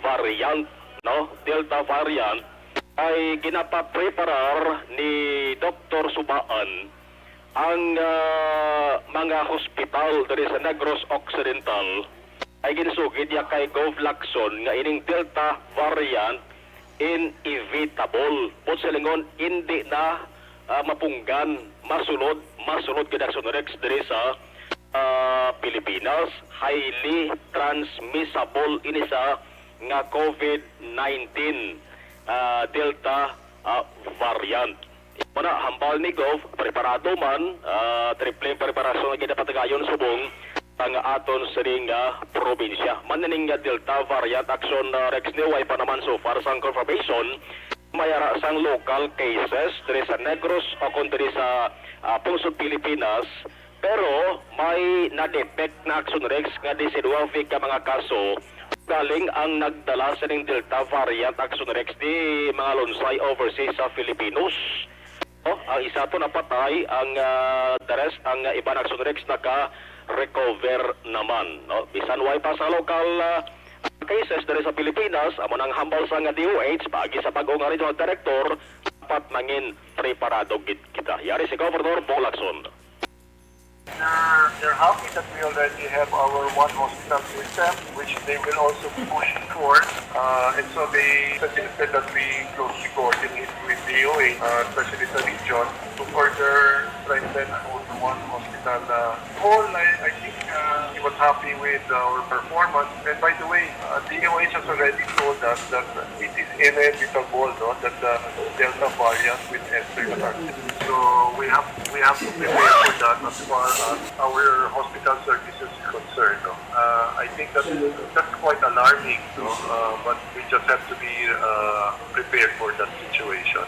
variant, no? Delta variant ay ginapapreparar ni Doktor Subaan ang, ah, mga hospital diri sa Negros Occidental. Ay ginsugid niya kay Gov Lacson nga ining Delta variant inevitable. Buot silingon, hindi na, ah, mapunggan, masulod, masulod gid, Aksyon Rex, diri sa, ah, Pilipinas. Highly transmissible ini sa nga COVID nineteen, ah, Delta, ah, variant. Muna, hambal ni Gov, preparado man, ah, tripleng preparasyon nga ginapatigayon subong ang aton sining, ah, probinsya. Man ining, ah, Delta variant, Aksyon, ah, Rex, ni way pa naman so far sang confirmation. May ara sang local cases diri sa Negros o kon diri sa, ah, pungsod Pilipinas. Pero may na-detect na, Aksyon Rex, nga diecinuebe ka mga kaso galing ang nagdala sining Delta variant, Aksyon Rex, ni mga lunsay overseas sa Filipinos. Oh, ang isa to napatay, ang, ah, the rest, ang, ah, iban, Aksyon Rex, naka-recover naman, no? Bisan way pa sa lokal, ah, cases diri sa Pilipinas, amo nang hambal sa nga D O H, paagi sa bag-o nga regional director, dapat mangin preparado gid kita. Yari si Governor Bong Lacson. They're, they're happy that we already have our one hospital system, which they will also be pushing for. Uh, and so they suggested that we closely coordinate with D O H, uh, especially sa region, to further strengthen our one hospital. Uh, all, I, I think, uh, he was happy with our performance. And by the way, uh, D O H has already told us that it is inevitable, no, that the Delta variant will enter the country. So we have, we have to prepare for that as far as our hospital services is concerned, no? Uh, I think that that's quite alarming, no? Uh, but we just have to be, uh, prepared for that situation.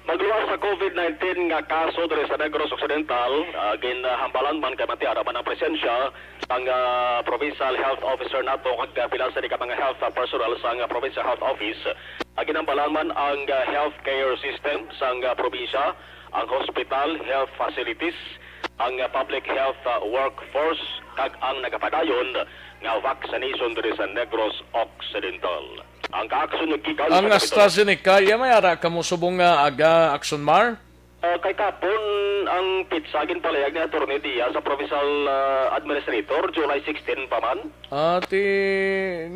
Magluwas sa COVID nineteen nga kaso diri sa Negros Occidental, ah, ginhambalan man kay manti ara man ang presensya ang, ah, Provincial Health Officer nato kag, ah, pila sa ka mga health, ah, personnel sa, ah, Provincial Health Office. Ah, ginhambalan man ang, ah, healthcare system sa, ah, probinsya, ang hospital, health facilities, ang, ah, public health, ah, workforce, kag ang nagapadayon nga vaccination diri sa Negros Occidental. Ang kaaksyon naggikan Ang sa Kapitolyo. AstraZeneca, iya may ara kamo subong nga aga, Aksyon Mar? Ah, kay kapon ang pitsa ginpalayag ni Attorney Diaz sa provincial, ah, administrator, July sixteen pa man. Ati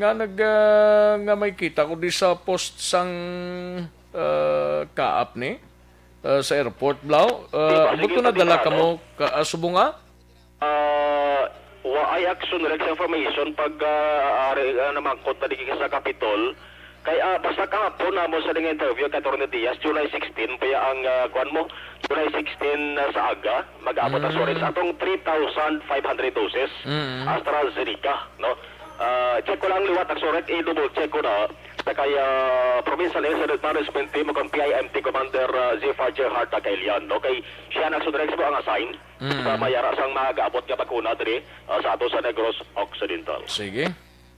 nga nag, ah, nga may kita ko di sa post sang ah, kaap ni, ah, sa airport, Blau. Ah, Di ba? Sige, buto na sabi dala ka, kamo no? Ka, ah, subong nga? Ah, wa ay action direct sa information pag, ah, ari, ah, namangkot na digi sa Capitol. Kay, ah, basta kahapon namo sa nga interview kay Attorney Diaz, July sixteen pa ya ang, ah, kuwan mo, July sixteen na sa aga, mag-abot ang, mm, Suarez atong three thousand five hundred doses, mm, AstraZeneca, no? Ah, check ko lang liwat ang Suarez, i-double check ko na sa kay, ah, Provincial Health and Management Team o kung P I M T Commander, ah, Zephyr Gerhard Tagailian, no? Kay siya nagsudirex mo ang assign, mm, sa mayara sang mag-abot nga bakuna diri, ah, sa ato sa Negros Occidental. Sige.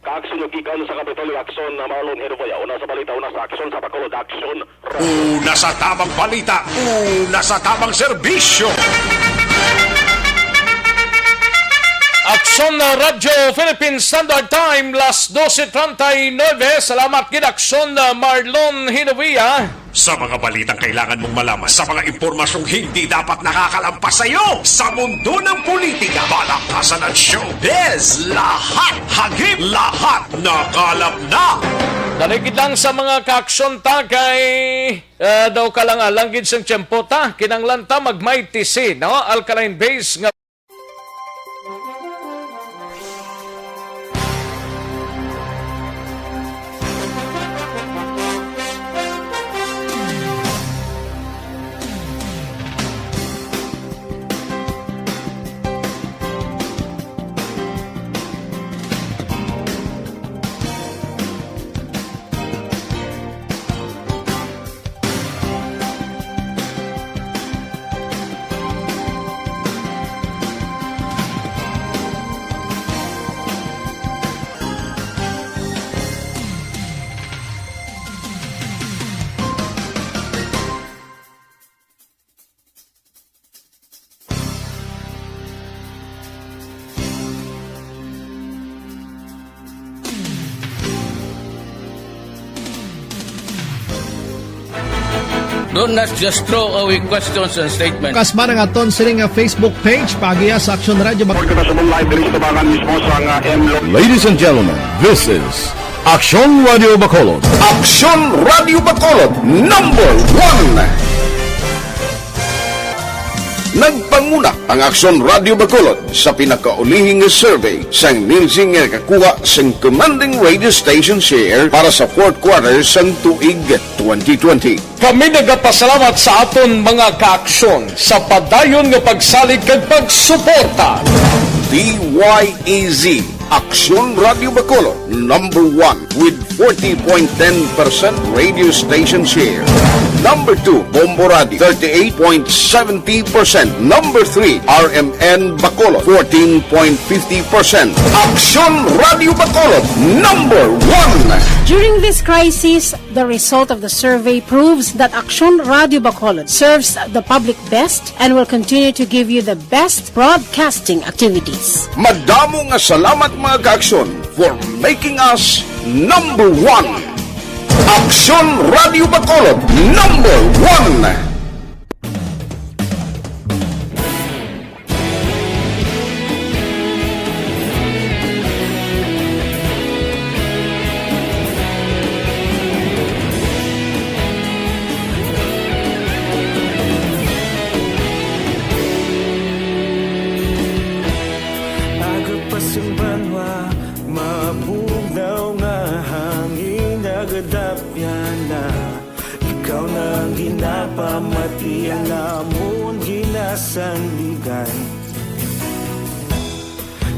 Kaaksyon gikan sa Kapitolyo, Aksyon na Marlon Hiruboya. Una sa balita, una sa aksyon sa Bacolod, Aksyon. Una sa tamang balita, una sa tamang serbisyo. Aksyon na Radyo Philippine Standard Time, las doce treinta y nueve. Salamat gid, Aksyon na Marlon Hinuia. Sa mga balitang kailangan mong malaman, sa mga impormasyong hindi dapat nakakalampas sa iyo, sa mundo ng politika, palakasan at showbiz, lahat hagip, lahat nakalap na. Daligid lang sa mga kaaksyon ta kay, ah, daw kalang-alang gid sang tiyempo ta, kinanglan ta mag-Mighty C, no? Alkaline base nga Don't not just throw away questions and statements. Kasman ang aton sini nga Facebook page, paagiha sa Aksyon Radio Bacolod. Report ko na sa mong live diri sa Tabangan mismo sa nga M Lo- Ladies and gentlemen, this is Aksyon Radio Bacolod. Aksyon Radio Bacolod, number one. Nagpanguna ang Aksyon Radio Bacolod sa pinakaulihi nga survey sang Nielsen nga nakakuha sang commanding radio station share para sa fourth quarter sang tuig twenty twenty. Kami nagapasalamat sa aton mga kaaksyon sa padayon nga pagsalig kag pagsuporta. D Y E Z, Aksyon Radio Bacolod, number one with forty point ten percent radio station share. Number two, Bombo Radio, thirty-eight point seventy percent. Number three, R M N Bacolod, fourteen point fifty percent. Aksyon Radio Bacolod, number one. During this crisis, the result of the survey proves that Aksyon Radio Bacolod serves the public best and will continue to give you the best broadcasting activities. Madamo nga salamat, mga kaaksyon, for making us number one. Aksyon Radio Bacolod, number one. Aga pa sing banwa, mabugnaw nga hangin nagadapyan na. Ikaw na ang ginapamati, ang amon ginasandigan.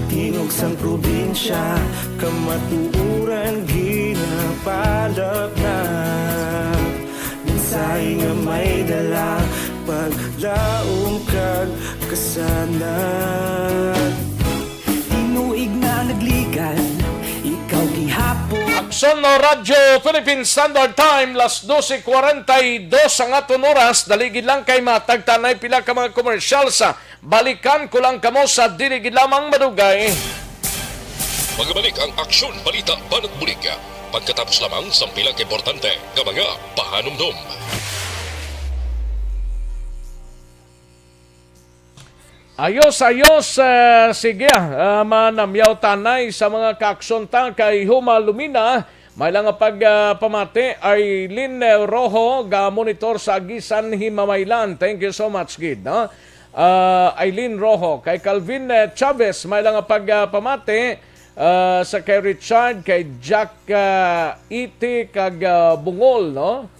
Tingog sang probinsya, kamatuoran ginapalapnag. Mensahe nga may dala, paglaom kag kasanag. Tinuig na nagligad, ikaw gihapon. Aksyon no Radyo Philippine Standard Time, las doce cuarenta y dos ang aton oras. Daligid lang kay matagtanay pila ka mga komersyal sa balikan ko lang kamo sa dili gid lamang madugay. Magabalik ang Aksyon Balita Banat Bulig pagkatapos lamang sang pila ka importante nga mga pahanumdom. Ayos, ayos. Eh, sige, ah, manamyaw tanay sa mga kaaksyon ta kay humalumina, May lang nga pag, ah, pamati, Arlene, eh, Rojo, ga-monitor sa Aguisan, Himamaylan. Thank you so much, gid, no? Ah, Eileen Rojo, kay Calvin, eh, Chavez, may lang nga pag, ah, pamati, ah, sa kay Richard, kay Jack, ah, Iti, kag, ah, Bungol, no?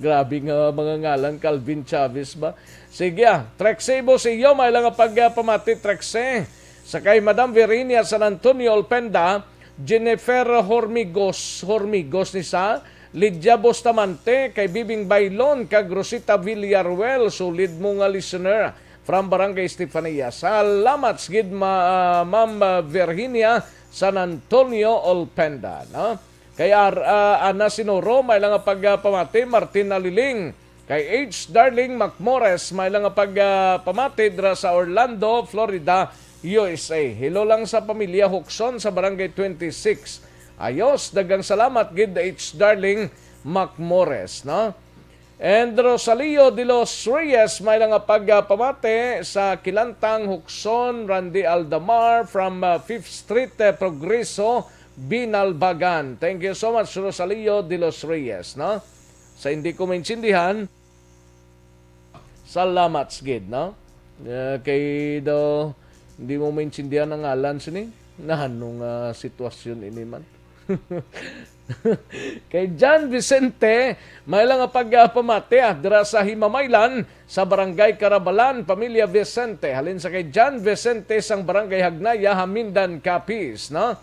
Grabe nga mga ngalan, Calvin Chavez ba? Sige, ah, Trexie Bustillo, may lang nga pag, ah, pamati, Trexie. Sa kay Madam Virginia San Antonio Olpenda, Jennifer Hormigos, Hormigos ni sa, Lydia Bustamante, kay Bibing Bailon, kag Rosita Villaruel, solid mo nga listener from Barangay Estefania. Salamat gid, ma-, ah, Ma'am, ah, Virginia San Antonio Olpenda, no? Kay Ar-, ah, Ana Sinoro, may lang nga pag, ah, pamati, Martin Aliling, kay H Darling Macmores, may lang nga pag, ah, pamati dira sa Orlando, Florida, U S A. Hello lang sa pamilya Huxon sa Barangay twenty-six. Ayos, daghang salamat gid, H Darling Macmores, no? And Rosalio de los Reyes, may lang nga pag, ah, pamati sa Kilantang, Huxon, Randy Aldamar from, ah, Fifth Street, eh, Progreso, Binalbagan. Thank you so much, Rosalio de los Reyes, no? Sa hindi ko maintindihan, salamat gid, no? Eh, kay daw, hindi mo maintindihan ang ngalan sini. Nano nga sitwasyon ini man? Kay John Vicente, may lang nga pagpamati, ah, dira sa Himamaylan, sa Barangay Carabalan, Pamilya Vicente. Halin sa kay John Vicente sang Barangay Hagnaya, Hamindan, Capiz, no?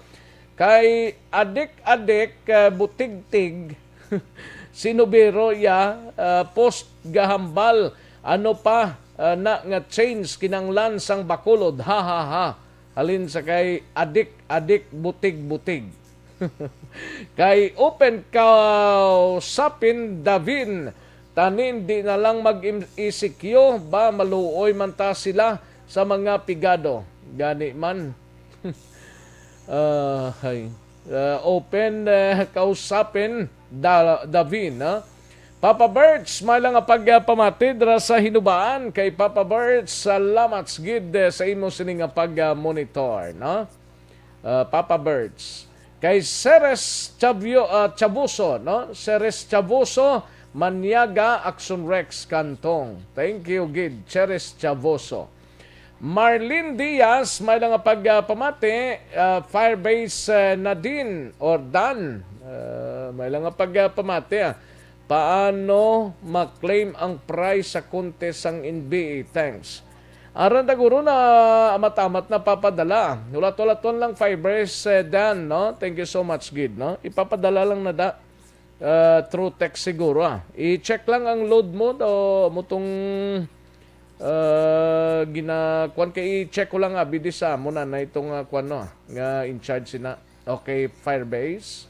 Kay adik-adik, ah, butigtig, sinubiro iya, ah, post gahambal, ano pa, ah, na nga change kinanglan sang Bacolod, ha, ha, ha. Halin sa kay adik-adik, butig-butig. Kay open kausapin, Davin, tani hindi na lang mag-E C Q ba, maluoy man ta sila sa mga pigado. Gani man. Ah, hay. Ah, open, eh, kausapin, Da-, Davin, ha? Papa Birds, may lang nga pagpamati dira sa Hinubaan. Kay Papa Birds, salamat gid, eh, sa imo sini nga pag-monitor, no? Ah, Papa Birds. Kay Ceres Chavio-, ah, Chabuso, no? Ceres Chabuso, Maniaga, Action Rex Cantong. Thank you gid, Ceres Chabuso. Marlene Diaz, may lang nga pagpamati, ah, Firebase, ah, Nadine or Dan. Ah, may lang nga pagpamati, ah. Paano ma-claim ang prize sa contest sang N B A? Thanks. Aron ta guro na amat-amat na papadala. Hulat-hulaton lang, Firebase, eh, Dan, no? Thank you so much gid, no? Ipapadala lang na da, ah, through text siguro, ah. I-check lang ang load mo, do, mo tong, ah, gina-, kuwan kay i-check ko lang, abi di sa amo na, na itong, ah, kuwan, no, nga in charge sina. Okay, Firebase.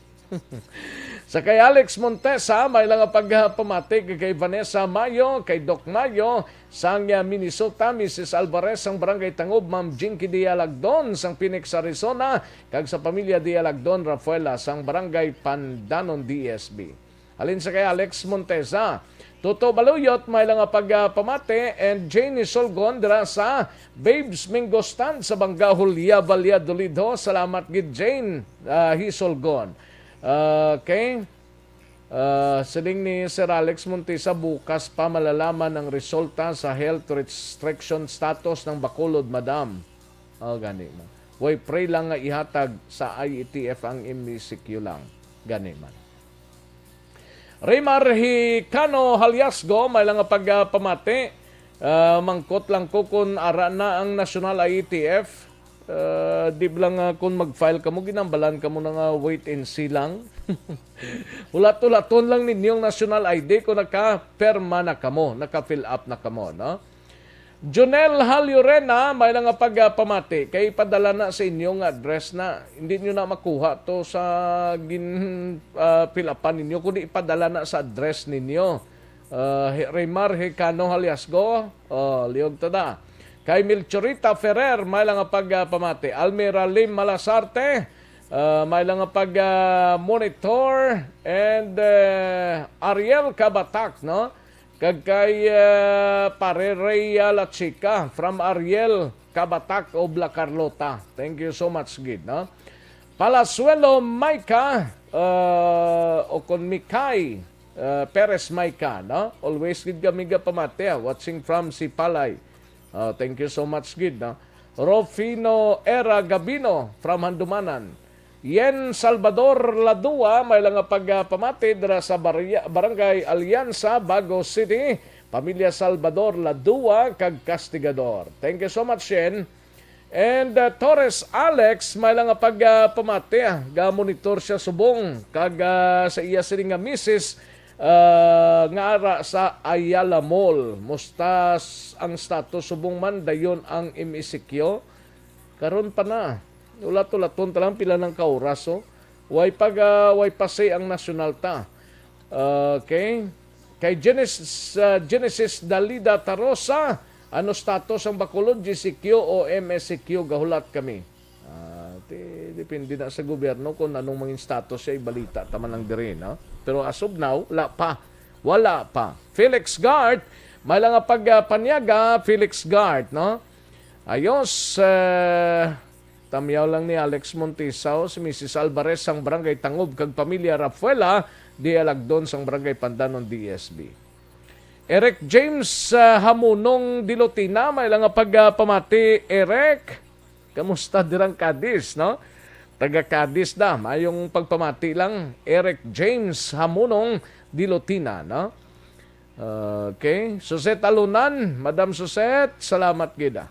Sa kay Alex Montesa, may lang nga pagpamati kay Vanessa Mayo, kay Doc Mayo, sang, ah, Minnesota, Missus Alvarez, sang Barangay Tangob, Ma'am Jinky Dialagdon, sang Phoenix, Arizona, kag sa pamilya Dialagdon Rafaela, sang Barangay Pandanon, D S B. Halin sa kay Alex Montesa, Toto Baluyot, may lang nga pagpamati, and Jane Hisolgon dira sa Babes Mingo Stand sa Bangga, Julia Valladolid, ho. Salamat gid, Jane, ah, Hisolgon. Okay. Ah, siling ni Sir Alex Montesa, bukas pa malalaman ang resulta sa health restriction status ng Bacolod, madam. Oh, gani mo. Way pray lang nga ihatag sa I E T F ang M E C Q lang. Gani man. Raymar Hicano Haliasgo, may lang nga pagpamati. Ah, mangkot lang ko kung ara na ang National I E T F. Ah, di ba lang, ah, kung mag-file kamo, ginambalan kamo na nga wait and see lang. Hulat-hulaton lang ninyong national I D kung naka-perma na kamo, naka-fill up na kamo, no? Jonel Haliorena, may lang nga pagpamati, kay ipadala na sa inyo nga address na. Hindi nyo na makuha to sa gin-, ah, fill upan ninyo, kundi ipadala na sa address ninyo. Ah, He-, Raymar Hecano Haliasgo, oh, liog ta da. Kay Melchorita Ferrer, may lang nga pagpamati. Almira Lim Malasarte, ah, may lang nga pag, ah, monitor. And, eh, Ariel Kabatak, no? Kag kay, eh, Pare Rhea La Chica from Ariel Kabatak of La Carlota. Thank you so much gid, no? Palasuelo Micah, uh, o kon Mikay, uh, Perez Maika, no? Always gid kami gapamati, ah. Watching from Sipalay. Uh, thank you so much gid, no? Rofino Era Gabino from Handumanan. Yen Salvador Ladua, may lang nga pagpamati dira sa Baria-, Barangay Alianza, Bago City. Pamilya Salvador Ladua kag Castigador. Thank you so much, Yen. And, uh, Torres Alex, may lang nga pagpamati, ah, ga-monitor siya subong kag, ah, sa iya sini nga misis, ah, nga ara sa Ayala Mall. Musta s-, ang status subong man dayon ang M E C Q? Karon pa na. Ulat-ulaton ta lang pila nang ka oras, oh. Way pag, ah, way pa say ang nasyonal ta. Okay. Kay Genesis, ah, Genesis Dalida Tarosa, ano status ang Bacolod, G C Q o M S C Q? Gahulat kami. Ah, ti, depende na sa gobyerno kung anong mangin status siya, ibalita ta man lang diri, no? Pero as of now, wala pa. Wala pa. Felix Gart, may lang nga pag, ah, panyaga, Felix Gart, no? Ayos, eh, tamyaw lang ni Alex Montisaw, si Missus Alvarez sang Barangay Tangob kag pamilya Rafuela, D L Agdon sang Barangay Pandanon, D S B. Eric James, ah, Hamunong Dilotina, may lang nga pagpamati, Eric. Kamusta dirang Cadiz, no? Taga Cadiz da, mayong pagpamati lang. Eric James Hamunong Dilotina, no? Okay. Suzette Alunan, Madam Suzette, salamat gid, ah.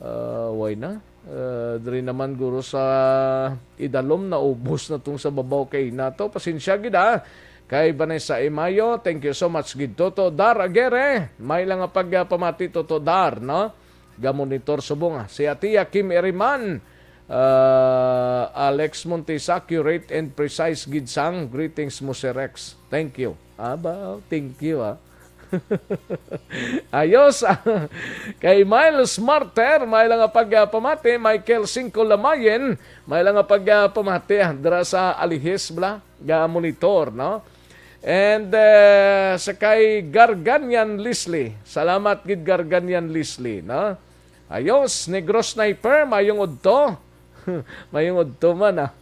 Ah, way na. Ah, diri naman guro sa idalom, naubos na tong sa babaw kay nato. Pasensya gid, ah. Kay Vanessa Imayo, thank you so much gid. Toto Dar Aguirre, may lang nga pagpamati, Toto Dar, no? Ga-monitor subong, ah. Si Atia Kim Eriman, ah, Alex Montes, accurate and precise gid sang greetings mo, Sir Rex. Thank you. Aba, thank you, ah. Ayos, ah. Kay Miles Marter, may lang nga pagpamati. Michael Cinco Lamayen, may lang nga pagpamati, ah, dira sa Alihis, bla, ga-monitor, no? And, eh, sa kay Garganian Leslie. Salamat gid, Garganian Leslie, no? Ayos, Negro Sniper, mayong udto. Mayong udto man, ah.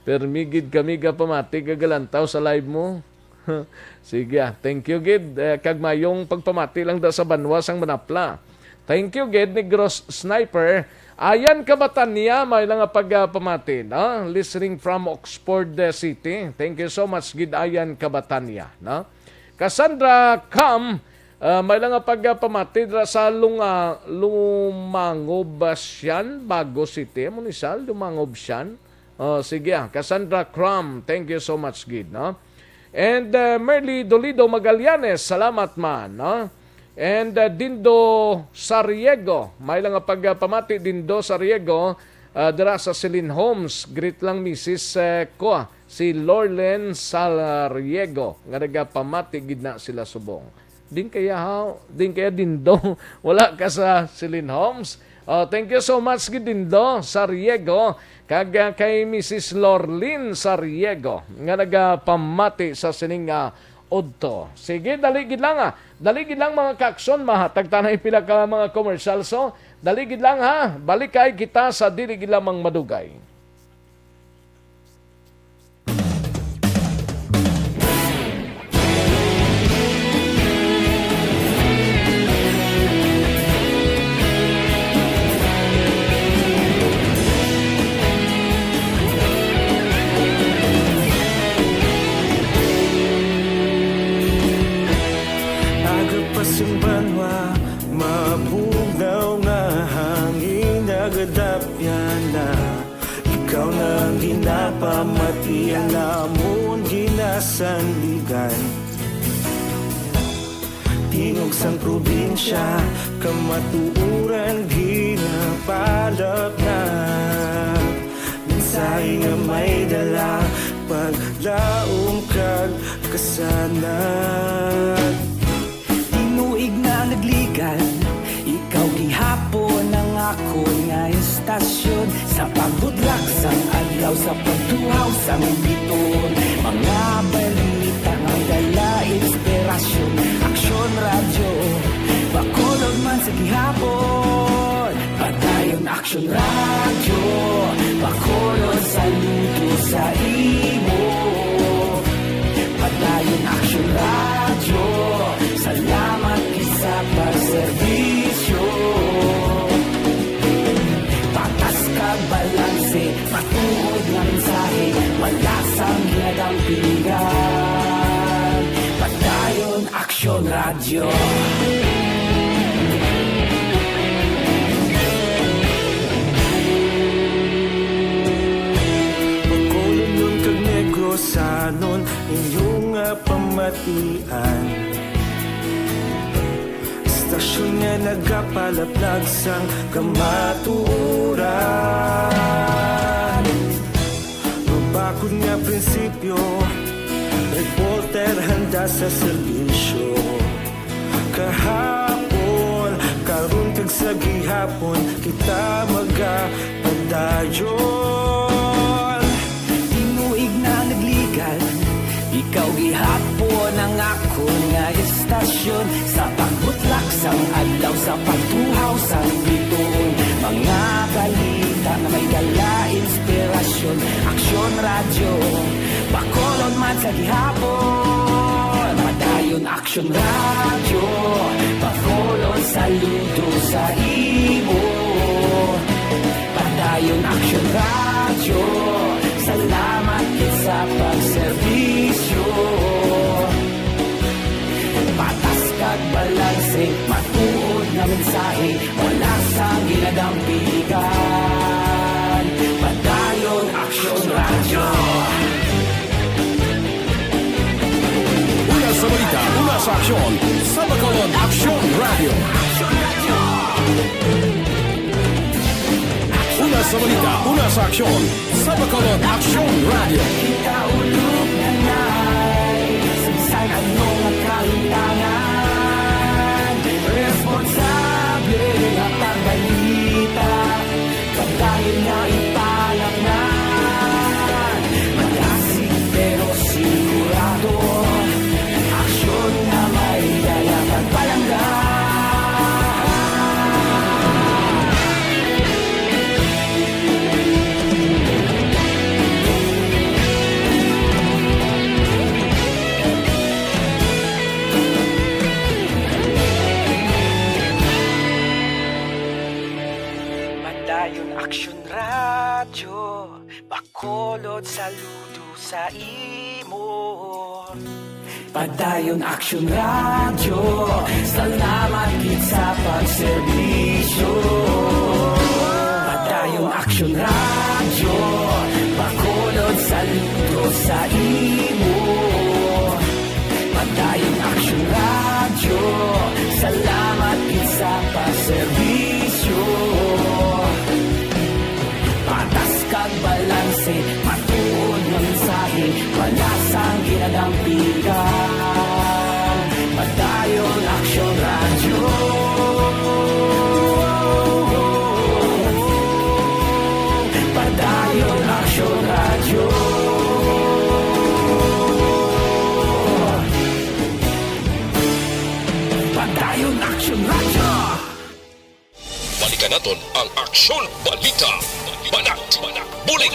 Permi gid kami gapamati kag galantaw sa live mo. Sige, ah. Thank you gid, eh, kag mayong pagpamati lang da sa banwa sang Manapla. Thank you gid, Negro Sniper. Ayan Kabatanya, may lang nga pagpamati, no? Listening from Oxford, eh, City. Thank you so much gid, Ayan Kabatanya, no? Cassandra Cam, ah, may lang nga pagpamati dira sa Lunga-, Lumangobasyan, Bago City. Amo ni sa Lumangobsyan. Oh, sige, ah. Cassandra Cram, thank you so much gid, no? And, uh, Merly Dolido Magallanes, salamat man, no? And, uh, Dindo Sariego, may lang nga pagpamati, Dindo Sariego, uh, dira sa Celine Homes. Greet lang, Missus, uh, ko, ah, si Lorlen Sariego, nga nagapamati gid na sila subong. Din kaya, ha? Din kaya, Dindo? Wala ka sa Celine Homes? Oh, thank you so much gid, Dindo Sariego, kag, ah, kay Missus Lorlin Sariego nga nagapamati sa sining, ah, udto. Sige, dali gid lang, ah. Dali gid lang, mga kaaksyon, mahatag ta na pila ka mga commercial. So, dali gid lang, ha. Balik kay kita sa dili gid lamang madugay. Aga pa sang banwa, mabugnaw nga hangin nagadapyan na. Ikaw na ang ginapamati, ang amon ginasandigan. Tingog sang probinsya, kamatuoran ginapalapnag. Mensahe nga may dala, paglaom kag kasanag. Tinuig na nagligan, ikaw gihapon ang akon nga istasyon. Sa pagbudlak sang adlaw, sa pagtuhaw sang biton, mga balita nga dala inspirasyon. Aksyon Radyo, Bacolod man sa gihapon. Padayon Aksyon Radyo, Bacolod, saludo sa imo. Pilihan, Padayon Aksyon Radyo. Bacolodnon kag Negrosanon, inyo nga pamatian. Istasyon nga nagapalaplag sang kamatuoran. Mabakod nga prinsipyo, reporter handa sa serbisyo. Kahapon, karon kag sa gihapon, kita magapadayon. Tinuig na nagligal, ikaw gihapon ang akon nga istasyon. Sa pagbutlak sang adlaw, sa pagtuhaw sang bituon, mga balita nga may dala inspirasyon. Aksyon Radyo, Bacolod man sa gihapon. Padayon Aksyon Radyo, Bacolod saludo sa imo. Padayon Aksyon Radyo, salamat gid sa pagserbisyo. Patas kag balanse, matuod nga mensahe, wala sang ginadampigan. Padayon Aksyon Radyo. Una sa balita, una sa aksyon, sa Bacolod Aksyon Radyo. Una sa balita, una sa aksyon, sa Bacolod Aksyon Radyo. Kita ulog na nay, sagsag ano nga kahitangan, responsable nga pagbalita. Pagdayon nga ipalamnan, malasig pero sigurado, aksyon nga may dala kag palangga. Padayon Aksyon Radyo, Bacolod saludo sa imo. Padayon Aksyon Radyo, salamat gid sa pagserbisyo. Padayon Aksyon Radyo, Bacolod saludo sa imo. Padayon Aksyon Radyo, salamat gid sa pagserbisyo. Patas kag balanse, matuod nga mensahe, wala sang ginadampigan. Padayon Aksyon Radyo. Padayon Aksyon Radyo. Padayon Aksyon Radyo. Balikan naton ang Aksyon Balita. Banat, Bulig.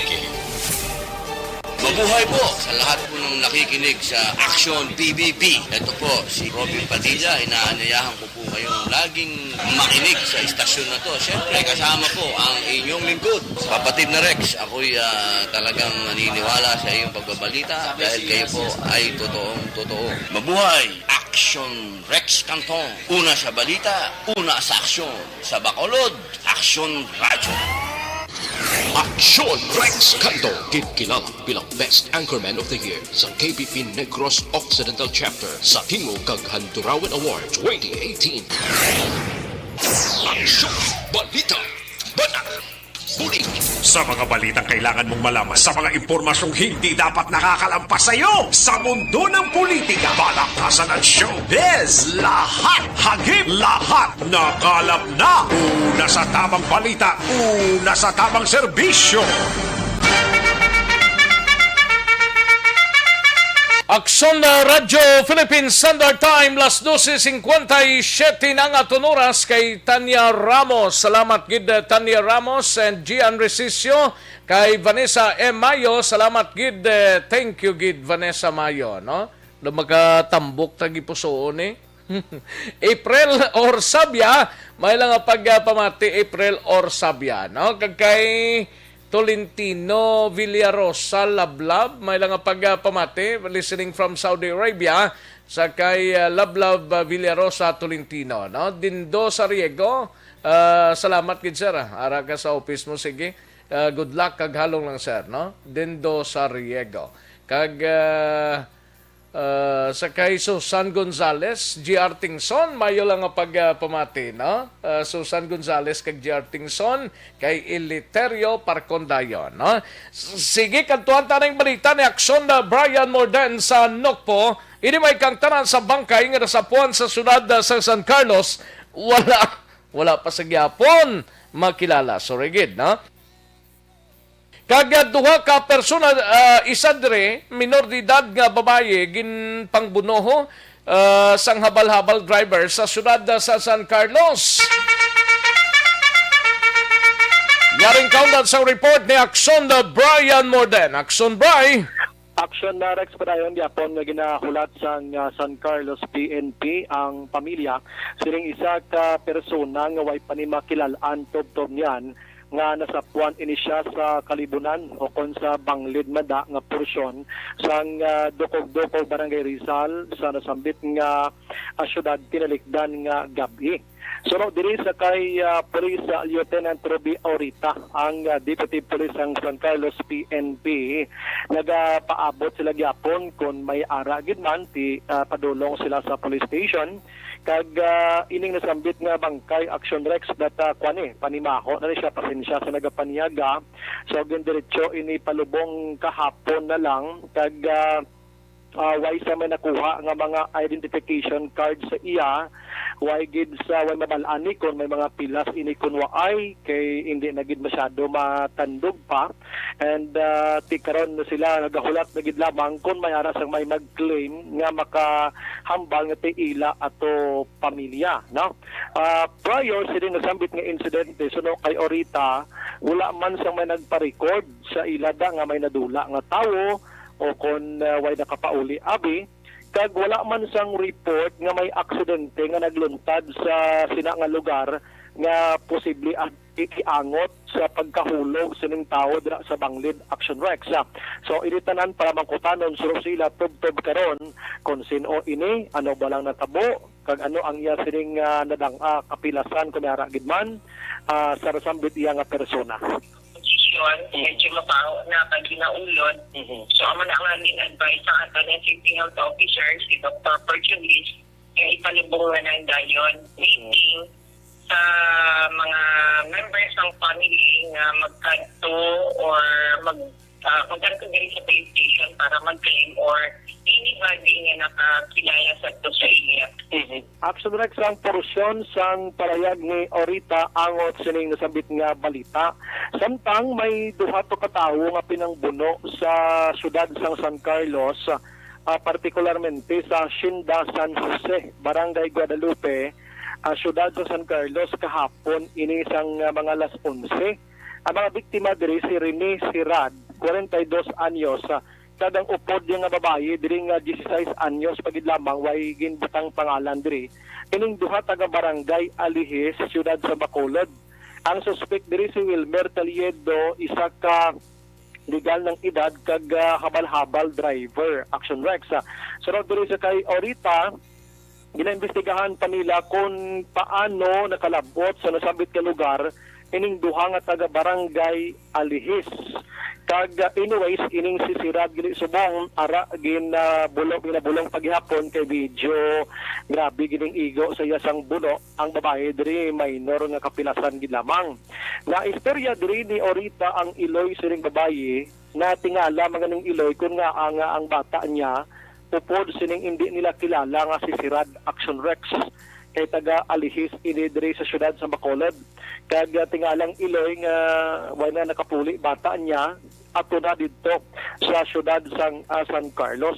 Mabuhay po sa lahat po ng nakikinig sa Aksyon P B B. Ito po si Robin Padilla. Inaanyayahan ko po kayong laging makinig sa istasyon na to. Siyempre, kasama po ang inyong lingkod, Kapatid na Rex. Ako'y, ah, talagang naniniwala sa iyong pagbabalita dahil kayo po ay totoong totoo. Mabuhay! Aksyon Rex Canton. Una sa balita, una sa aksyon. Sa Bacolod, Aksyon Radyo. Aksyon Rex Canto, ginkilala bilang Best Anchorman of the Year sa K P P Negros Occidental Chapter sa Tingog kag Handurawan Award twenty eighteen. Aksyon, balita, banat, bulig. Sa mga balitang kailangan mong malaman, sa mga impormasyong hindi dapat nakakalampas sa iyo, sa mundo ng politika, palakasan at showbiz, lahat hagip, lahat nakalap na. Una sa tamang balita, una sa tamang serbisyo. Aksyon na Radyo Philippine Standard Time, las doce cincuenta y siete na nga aton oras. Kay Tanya Ramos, salamat gid, eh, Tanya Ramos and Gian Resicio. Kay Vanessa M Mayo, salamat gid, eh, thank you gid, Vanessa Mayo, no? Lo, makatambok ta gipusoon, eh. April Orsabia, may lang nga pagpamati, April Orsabia, no? Kag kay Tolentino Villarosa Lablab, may lang nga pagpamati, listening from Saudi Arabia, sa kay, ah, Lablab, ah, Villarosa Tolentino, no? Dindo Sariego, ah, salamat gid, sir, ah. Ara ka sa office mo, sige. Ah, good luck, kag halong lang, sir, no? Dindo Sariego. Kag, ah, ah, sa kay Susan Gonzales, G R Tingson, mayo lang nga pagpamati, no? Ah, Susan Gonzales kag G R Tingson, kay Eleuterio Parcondayon, no? S-, sige, kadtuan ta ning balita ni Aksyon na Brian Morden sa Nokpo. Ini may kang tanan sa bangkay nga nasapuan sa siyudad, ah, sa San Carlos. Wala, wala pa sa gyapon makilala. Sorry gid, no? Kag, ah, duha ka persona, ah, isa diri, minor de edad nga babayi, ginpangbunoho, ah, sang habal-habal driver sa siyudad, ah, sa San Carlos. Yaring kaundan sang report ni Aksyon, ah, Brian Morden. Aksyon, Bri. Aksyon na, Rex, padayon gyapon nga ginahulat sang, ah, San Carlos P N P ang pamilya sining isa ka persona nga way pa ni makilal-an tubtob niyan nga nasapuan ini siya sa Kalibunan o kon sa Banglid Mada nga porsyon sang, ah, Dukog-Dukog, Barangay Rizal, sa nasambit nga, ah, syudad tinalikdan nga gab-i. Suno diri sa kay, ah, Police, ah, Lieutenant Ruby Aurita, ang, ah, Deputy Police sang San Carlos P N P, nagapaabot sila gyapon kon may ara gid man ti, ah, padulong sila sa police station. Kag, ah, ining nasambit nga bangkay, Action Rex, that, ah, kuan, eh, panimaho na ni siya, pasensya sa nagapanyaga. So, gindiretso ini palubong kahapon na lang. Kag, ah, ah, way sa may nakuha nga mga identification card sa iya, way gid sa, way mabal-an ni kon may mga pilas ini kon waay, kay hindi na gid masyado matandog pa. And, ah, ti karon na sila nagahulat na gid lamang kung may ara sang may mag-claim nga makahambal nga ti ila ato pamilya, no? Ah, prior sini nasambit nga insidente, suno kay Orita, wala man sang may nagpa-record sa ila da nga may nadula nga tawo o kon, ah, way nakapauli abi, kag wala man sang report nga may aksidente nga nagluntad sa sina nga lugar nga posible ang iangot sa pagkahulog sining tawo dira sa Banglid, Action Rex. So, ini tanan para mangkutanon suno sila tubtob karon kung sin-o ini, ano ba lang natabo, kag ano ang iya sining, ah, nadang-, ah, kapilasan, kung may ara gid man, ah, sa nasambit iya nga persona. Posisyon, medyo mabaho na pag ginaulod. Mhm. So, amo na nga gin-advise sa ato ng City Health Officer, si Doctor Portuguese, nga ipalubong na lang dayon. Waiting sa mga members ng family nga magkadto or mag, ah, magkadto diri sa police station para mag-claim or anybody nga nakakilala sa to sa iya. Mhm. Action Rex, ang porusyon sang palahayag ni Orita angot sining nasambit nga balita. Samtang may duha to ka tawo nga pinangbuno sa siyudad sang San Carlos, ah, partikularmente sa Hacienda San Jose, Barangay Guadalupe, ah, siyudad sa San Carlos, kahapon ini sang, ah, mga alas onse. Ang mga biktima diri si Rene Sirad, kwarenta y dos anyos, ah, kag ang upod niya nga babayi diri nga dieciséis anyos pa gid lamang, way ginbutang pangalan diri. Ining duha taga Barangay Alihis, siyudad sa Bacolod. Ang suspek diri si Wilmer Taliedo, isa ka legal ng edad kag, ah, habal-habal driver, Action Rex. Ah, sunod diri sa kay Orita, ginaimbestigahan pa nila kung paano nakalabot sa nasambit nga lugar ining duha nga taga Barangay Alihis. Kag, ah, anyways, ining si Sirad gini subong, ara, gin, ah, bulo-, ginabulong pa gihapon kay medyo grabe gining igo sa iya sang buno. Ang babayi diri minor nga kapilasan gid lamang. Naistorya diri ni Orita ang iloy sining babayi, natingala man ganing iloy kun ngaa nga ang bata niya upod sining indi nila kilala nga si Sirad, Action Rex, kay taga Alihis ini diri sa siyudad sa Bacolod. Kag, ah, tingalang iloy nga wala na nakapuli bata niya, ato na didto sa siyudad sang, ah, San Carlos.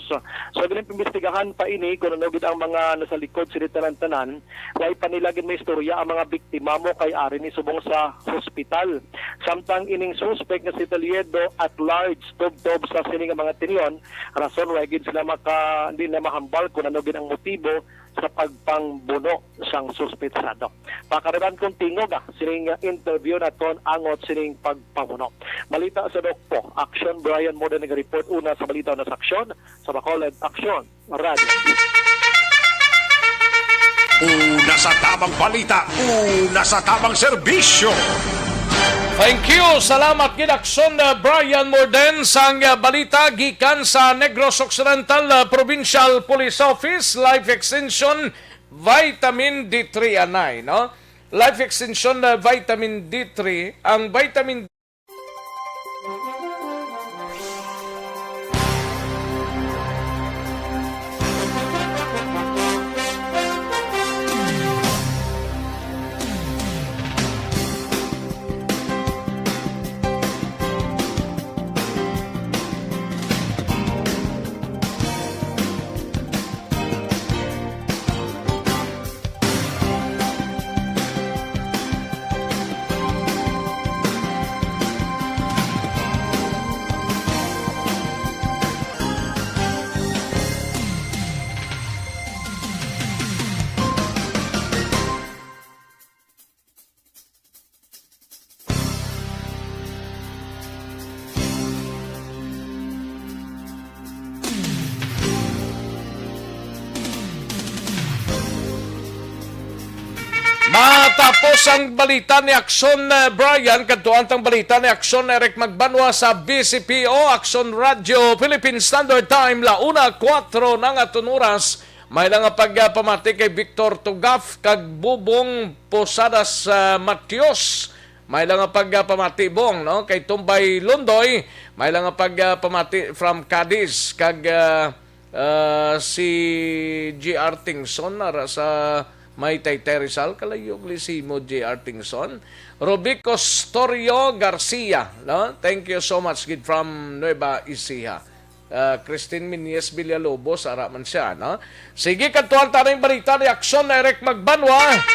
So, ginpimbestigahan pa ini kung ano gid ang mga nasa likod sini tanan-tanan. Way pa nila gid maistorya ang mga biktima mo kay ari ni subong sa hospital. Samtang ining suspek nga si Taliedo at large tubtob sa sini nga mga tingog, rason way gid sila maka, hindi na mahambal kung ano gid ang motibo sa pagpangbuno sang suspetsado. Pakariban kong tingog, ah, sining interview naton angot sining pagpamuno. Balita sa Dokpo, Aksyon Brian Morden nag-report una sa balita na sa Aksyon, sa Bacolod Aksyon Radio. Una sa tamang balita, una sa tamang serbisyo. Thank you. Salamat gid, Aksyon, uh, Brian Morden sang, uh, balita gikan sa Negros Occidental, uh, Provincial Police Office, Life Extension, Vitamin D three anay, no? Life Extension, uh, Vitamin D three, ang vitamin Matapos ang balita ni Aksyon, eh, Brian, kadto ang balita ni Aksyon Eric Magbanwa sa B C P O, Aksyon Radyo, Philippine Standard Time, la una kuwatro na nga aton oras. May lang nga pagpamati kay Victor Tugaf kag Bubong Posadas, ah, Matios. May lang nga pagpamati, Bong, no? Kay Tumbay Londoy, may lang nga pagpamati from Cadiz. Kag, ah, ah, si J R Tingson, nara sa may Taytay Rizal, kalayo gali si mo, J R Tingson. Rubico Storio Garcia, no? Thank you so much, gid, from Nueva Ecija. Ah, Christine Minyes Villalobos, ara man siya, no? Sige, kadtuan ta na yung balita ni Aksyon Eric Magbanwa.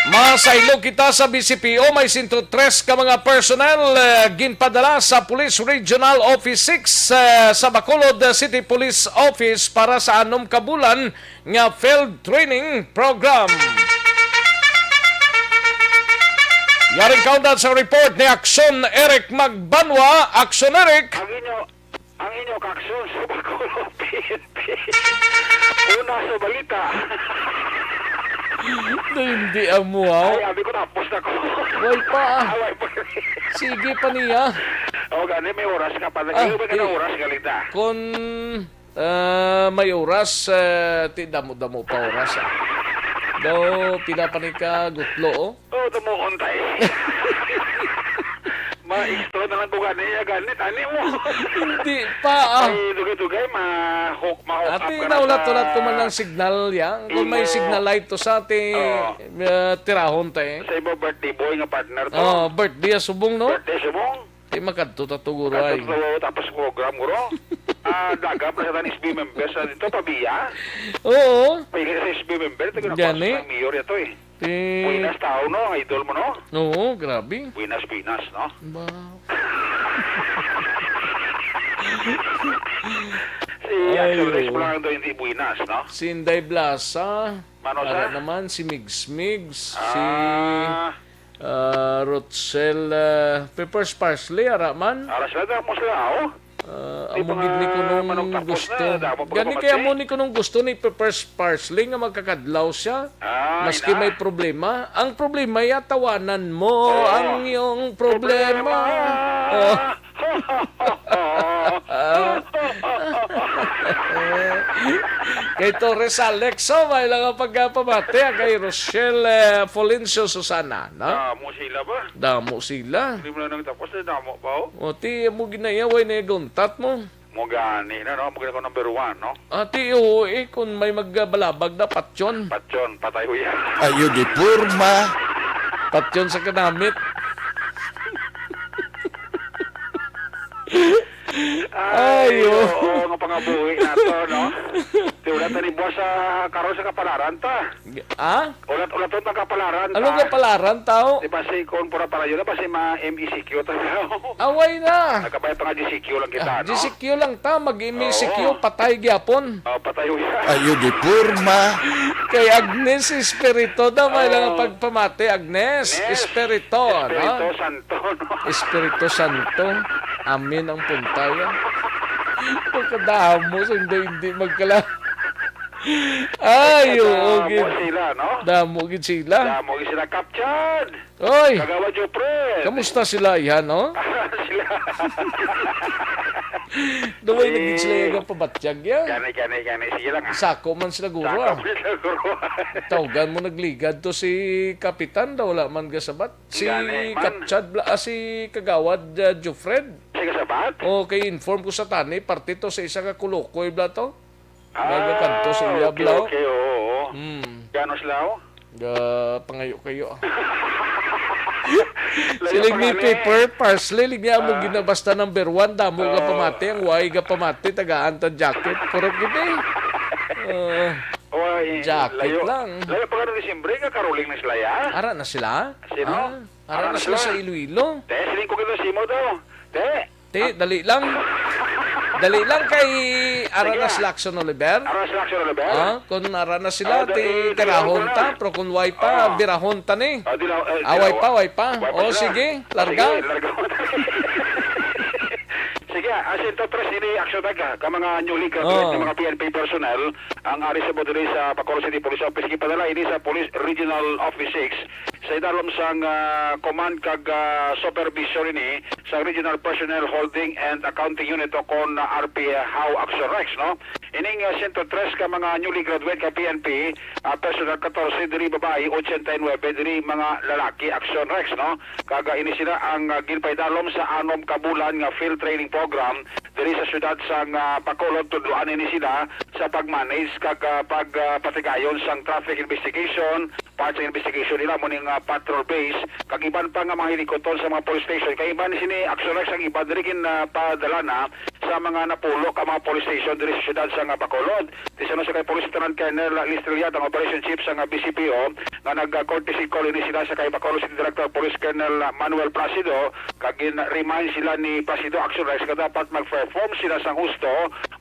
Masaylo kita sa B C P O, may sento tres ka mga personnel, eh, ginpadala sa Police Regional Office six, eh, sa Bacolod City Police Office para sa anom ka bulan nga field training program. Yaring kaundan sa report ni Aksyon Eric Magbanwa. Aksyon Eric! Ang inyo, ang inyo kaksyon sa Bacolod P N P. Una sa balita. Hindi amo, ah. Ay, abi ko, tapos na ko. Way pa, ah. Ah, way pa. Sige pa niya. O, gani, may oras ka pa. Ah, may ka na oras, galita. Kon Ah, may oras, eh, ti damo-damo pa oras, ah. Daw, pila pa ni ka gutlo, oh? Oh, tumuon tayo. Ma-extra na lang ko gani, ya gani, tani mo. Hindi pa, ah. Ay, dugay-dugay, ma-hook, ma-hook up ka na sa naulat-ulat ko man ang signal, ya. Kung may signal light to sa atin, eh, tirahon ta, eh. Sa iba, birthday boy nga partner to. Oh, birthday, ah, subong, no? Birthday, subong. Di makadto ta to, guro, ay. Makadto ta, tapos program, guro. Ah, dagap na sa tanan S B member sa dito, pabiya. Oo. Pwede sa S B member, ito ginapas ng mayor ito eh. Buenas tao, no? Idol mo, no? Oo, grabe. Buenas, buenas, no? Ba? Si Axel Reyes mo lang ito, hindi buenas, no? Si Inday Blasa. Mano sa? Ara naman, si Migs Migs, si Ah. Ah, Rochelle, ah, Peppers Parsley, ara man. Ara sila, damo sila, oh. Ah, amo gid ni kunong gusto. Gani kaya mo ni kunong gusto ni Peppers Parsley nga magkakadlaw siya. Ah, maski may problema. Ang problema, ya, tawanan mo ang iyong problema. Oh. Kay Torres Alex, oh, may lang ang pagkapamati, ah, kay Rochelle, eh, Fulgencio Susana, no? Damo sila ba? Damo sila. Hindi mo na nang tapos, eh, damo pa, oh. O, ti, mo ginayaway na yung guntat mo. Mo gani na, no? Mo gani ko number one, no? Ati, oo, eh, kung may magbalabag na, patyon. Patyon, patay, uya. Ayo, di porma. Patyon sa kanamit. Ay, oo, nga pangabuhi na to, no? Di, wala ta ni buwas sa karon sa kapalaran ta. Ah? Ulat-ulat ta kapalaran ta. Ano kapalaran, tao? Di ba si Kon Pura Parayo na ba si ma-M E C Q ta daw? Away na. Nagkabay pa nga G C Q lang kita, Ah, no? G C Q lang ta, mag-M E C Q, Oo. patay gyapon. Oh, patay, uy. Ayo di porma. Kay Agnes Espirito daw, may Oo. lang pagpamati, Agnes Yes. Espirito, no? Espiritu Santo, no? Espiritu Santo. Amin ang puntayan. Pagkadamo sa hindi, hindi magkala-, Ay, oo, Damo gid. sila, no? Damo gid sila. Damo gid sila. Captured! Oy! Kagawad Jopred! Kamusta sila, yan, no? Sila. Duway na gid sila Eh, yung pabatyag, yan. Gani, gani, gani. Sige lang, ah. Sako man sila, guro, Sako ah. man sila, guro. Tawgan mo, nagligad to si Kapitan, daw wala man gasabat. Si Gani, man. Kapchad bla-, ah, si Kagawad, ah, Jufred. Sige, sabat? O, kay inform ko sa tani, parte to sa isa ka kulukoy bla to. Ah, Nagakanto sa iya, okay, bla, oh. okay, oo, oo. Hmm. Gano sila, oh? Ga, pangayo kayo, ah. Layo Siling pa ni nga, eh. Pepper, parsley, ligya mo Ah. ginabasta number one, damo ka Oo. pamati, ang way ka pamati, tagaan ta jacket. Kurot gid, eh. Ah, Oy, jacket layo, lang. layo pa ka na Disyembre, nga karuling na sila, ya? Ara na sila? Sino? Ah, ara Ara na na sila sila? sa Iloilo. Te, siling ko gid simo daw. Te. Te, dali lang. Dali lang kay ara Sige. na sila Action Oliver. Ara na sila Action Oliver? Ah, kung ara na sila, Ah, di, di, di, karahon di, ta, di, pero kung way pa, Ah. birahon ta ni. Ah, di lang, eh, Ah, di way lang. pa, way pa. Way pa Oh, sila. sige, Ah, larga. sige, larga. Sige, ah, sento tres ini action tag, ah, ka mga newly graduate Oo. nga mga P N P personnel ang ari sa bodre sa Bacolod City Police Office, gipadala ini sa Police Regional Office six sa idalom sang, ah, command kag, ah, supervision ini sa Regional Personnel Holding and Accounting Unit o kon, ah, R P H A O Action Rex, no? Ining, ah, sento tres ka mga newly graduate ka P N P, ah, personnel, katorse diri babayi, ochenta y nuebe diri mga lalaki, Action Rex, no? Kag, ah, ini sila ang, ah, ginpaidalom sa anom ka bulan nga field training program diri sa siyudad sang, ah, Bacolod. Tudloan ini sila sa pag-manage kag, ah, pag, ah, patigayon sang traffic investigation, part sa investigation nila mo ning, ah, patrol base kag iban pa nga mga hilikuton sa mga police station. Kay iban sini, Action Rex, ang iban diri gin, ah, padala na sa mga napulo ka mga police station diri sa siyudad sang, ah, Bacolod. Ti sa kay Police Lieutenant Colonel Lister Liat, ang operation chief sang, ah, B C P O, nga nag-courtesy call ini sila sa kay Bacolod City Director Police Colonel Manuel Placido, kag gin-remind sila ni Placido, Action Rex, nga dapat mag-perform sila sang husto,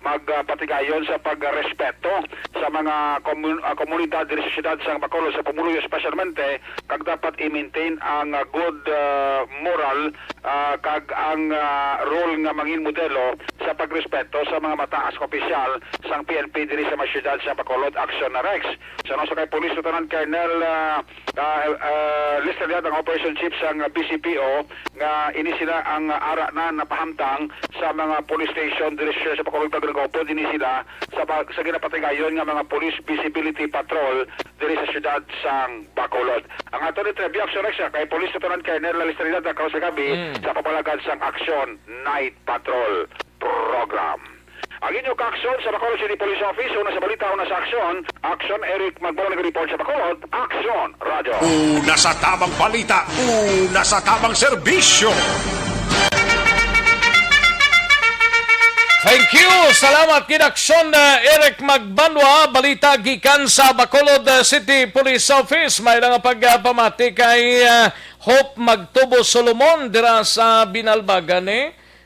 mag, ah, patigayon sa pagrespeto sa mga komun-, ah, komunidad diri sa siyudad sang Bacolod, sa pumuluyo espesyalmente, kag dapat i-maintain ang, ah, good, ah, moral, ah, kag ang, ah, role nga mangin modelo sa pagrespeto sa mga mataas nga opisyal sang P N P diri sa mga siyudad sa Bacolod. Action na, Rex. Sa nang sa kay Police Lieutenant Colonel, ah, ah, ah, Lester Liat, ang Operation Chief sang B C P O, nga ini sila ang ara na napahamtang sa mga police station diri sa Bacolod, kag nag-upod ini sila sa pag-, sa ginapatigayon nga mga police visibility patrol diri sa siyudad sang Bacolod. Ang aton interview, Action Rex, kay Police Lieutenant Colonel Lester Liat, sa gabi, Mm. sa pamalagan sang Action Night Patrol Program. Ang inyo kaaksyon sa Bacolod City Police Office, una sa balita, una sa aksyon. Action, Eric Magmolo nag-report sa Bacolod. Action, Radyo. Una sa tamang balita, una sa tamang serbisyo. Thank you. Salamat gid, Aksyon, uh, Eric Magbanwa. Balita gikan sa Bacolod, uh, City Police Office. May lang pagpamati kay, uh, Hope Magtubo Solomon dira sa Binalbagan, eh.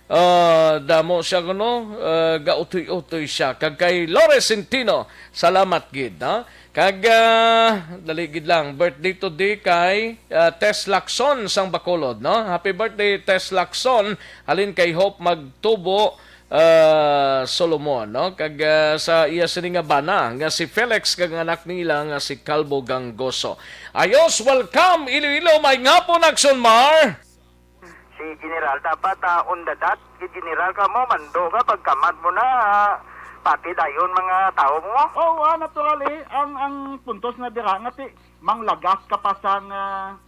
Ah, damo siya kuno, ah, gautoy-utoy siya. Kag kay Lores Centino, salamat gid, no? Kag, ah, dali gid lang, birthday today kay, ah, Tess Lacson sang Bacolod, no? Happy birthday, Tess Lacson, halin kay Hope Magtubo, ah, Solomon, no? Kag, ah, sa iya sini nga bana nga si Felix, kag ang anak nila nga si Calvo Gangoso. Ayos, welcome, Iloilo, may ngapon, Action Mar. Si General, dapat, ah, on the dot. Si General ka mo, mando ka, pagkamat mo na, ah, pati dayon mga tao mo. Oo, ah, naturally, ang, ang puntos na dira nga ti, manglagas ka pa sang, ah,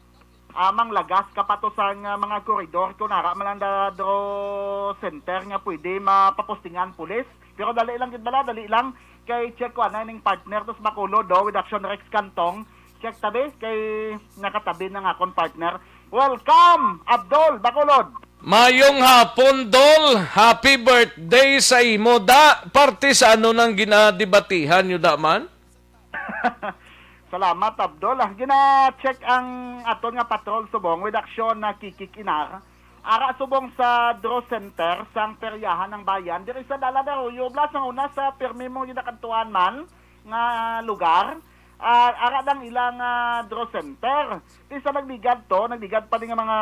ah, manglagas ka pa to sang, ah, mga koridor, kung ara man ang da-, draw center nga pwede mapapostingan pulis. Pero dali lang gid bala, dali lang. Kay check ko, ana ning partner to sa Bacolod, do, with Action Rex Cantong. Check tabi, kay nakatabi na nga akon partner. Welcome, Abdul, Bacolod. Mayong hapon, Dol. Happy birthday sa imo, da. Parte sa ano nang ginadebatihan nyo, da man? Salamat, Abdol. Ah, gina-check ang aton nga patrol subong with aksyon na Kikik Inar. Ara subong sa draw center sang Peryahan ng Bayan, diri sa Dalan Arroyo, Blas, ang una sa pirmi mong ginakantuan man nga lugar. Ah, ara ang ilang, ah, draw center. Ti sa nagligad to, nagligad pa din nga mga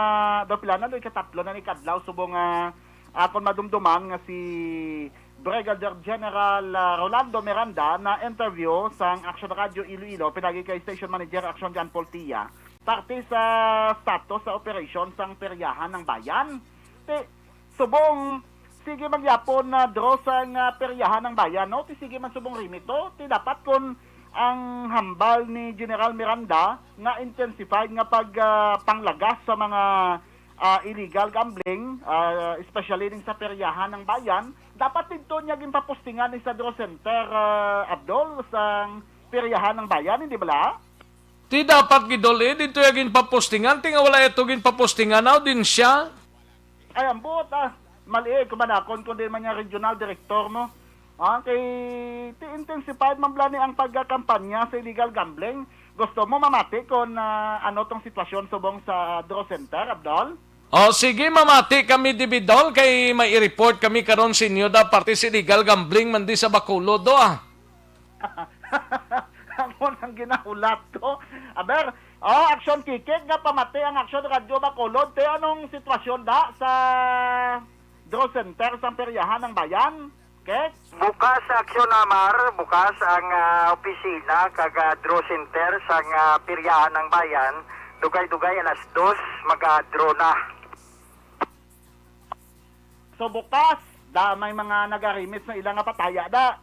daw pila na, daw ikatatlo na ni kadlaw subong nga, ah, kung madumduman nga si Brigadier General, ah, Rolando Miranda na interview sang Action Radio Iloilo, pinagi kay Station Manager Action John Paul Tia, parte sa status sa operasyon sang Peryahan ng Bayan. Ti, subong, sige man gyapon na draw sang, ah, Peryahan ng Bayan, no? Ti sige man subong remit to. Ti dapat kon ang hambal ni General Miranda nga intensified nga pag, ah, panglagas sa mga, ah, illegal gambling, ah, especially din sa Peryahan ng Bayan, dapat didto niya ginpapostingan ni sa draw center, ah, Abdol, sang Peryahan ng Bayan, hindi bala? Ti dapat gid, Dol, eh, didto ya ginpapostingan, ti nga wala ito ginpapostingan, aw din siya. Ay, ang buot, ah. Mali, eh, kumanakon, kundi man niya regional director, no? Ah, kay ti intensified man bala ni ang pagkakampanya sa illegal gambling. Gusto mo mamati kung, ah, ano tong sitwasyon subong sa draw center, Abdol? O, sige, mamati kami, Dibidol, kay may i-report kami karon sa inyo da parte sa illegal gambling man di sa Bacolod, do, ah. Amo nang ginahulat ko. Aber, oh, Action Kikik nga pamati ang Action Radyo Bacolod. Te, anong sitwasyon da sa draw center sang Peryahan ng Bayan? Kek? Bukas sa Action Amar, bukas ang, ah, opisina kag, ah, draw center sang, ah, Peryahan ng Bayan. Dugay-dugay alas dos, mag-draw na. So bukas, da may mga nagarimit sa ila nga pataya da.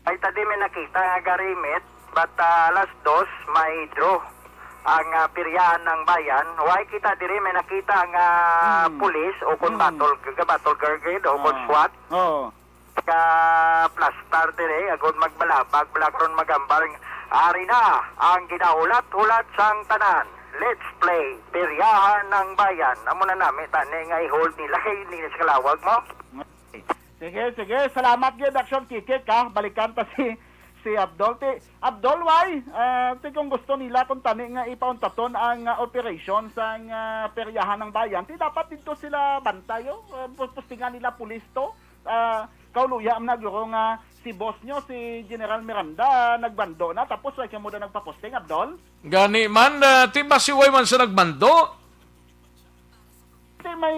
Ay, tadi may nakita nga garimit, but, ah, alas dos may draw ang, ah, Peryahan ng Bayan. Why kita diri may nakita nga Hmm. pulis o kung Hmm. battle, ga-, battle guard o kung Ah. SWAT? Oo. Ka plastar diri, agod magbalabag, wala karon magambal. Ari na ang ginahulat-hulat sang tanan. Let's play, Peryahan ng Bayan. Amo na nami, tani nga i-hold nila kay hindi na sa kalawag mo. Sige, sige. Salamat gid, Action Kikik, ha. Balikan ta si, si Abdol. Ti, Abdol, why? Ah, ti kung gusto nila kung tani nga ipauntaton ang, ah, operation sa, ah, Peryahan ng Bayan, ti dapat dito sila bantay, oh. Ah, pus-, pustingan nila pulis to. Ah, kauluya man na guro nga si boss nyo, si General Miranda, nagbando na, tapos why kamo na nagpaposting, Abdol? Gani man, ah, ti ba si Way man sa nagbando? Ti may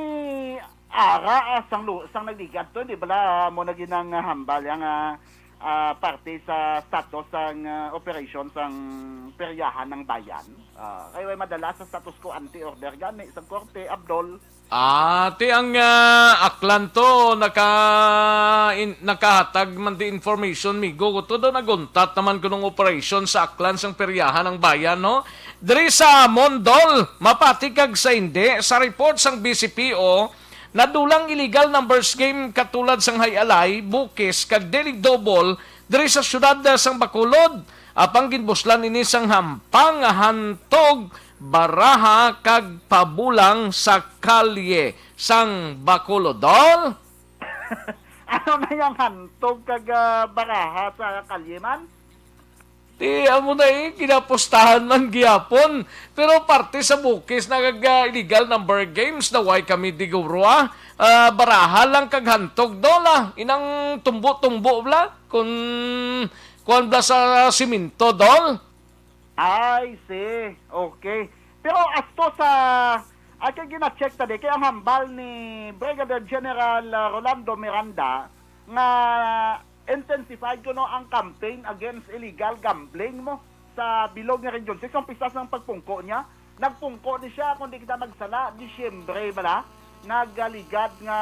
ara, ah, sang lu-, sang nagligad to, di bala mo na ginang hambal yang, ah, ah, parte sa status sang, ah, operasyon sang Peryahan ng Bayan? Ah, kay way madala sa status ko anti-order gani sang korte, Abdol. Ah, ti ang, ah, Aklan to naka-, in-, nakahatag man di information, migo. Ko to do naguntat naman kunong operasyon sa Aklan sang Peryahan ng Bayan, no? Diri sa Mondol, mapati kag sa hindi, sa report sang B C P O, nadulang illegal numbers game katulad sang Hay Alay, Bukis, kag Daily Double diri sa siyudad, ah, sang Bacolod. Apang ginbuslan ini sang hampang nga hantog, baraha, kag pabulang sa kalye sang Bacolod. Dol? Ano na yang hantog kag, ah, baraha sa kalye man? Ti, amo na eh, ginapustahan man gihapon. Pero parte sa Bukis na kag, ah, illegal number games na way kami diguro, ah. Ah, baraha lang kag hantog, Dol, ah. Inang tumbo-tumbo bla. Kun, kuan bla sa siminto, Dol. I see. Okay. Pero asto sa, ay kay gina-check ta di, kay ang hambal ni Brigadier General, ah, Rolando Miranda nga intensified kuno ang campaign against illegal gambling mo sa bilog nga Region six. Ang pistas ng pagpungko niya, nagpungko ni siya, kung di kita magsala, Disyembre bala, nagligad nga,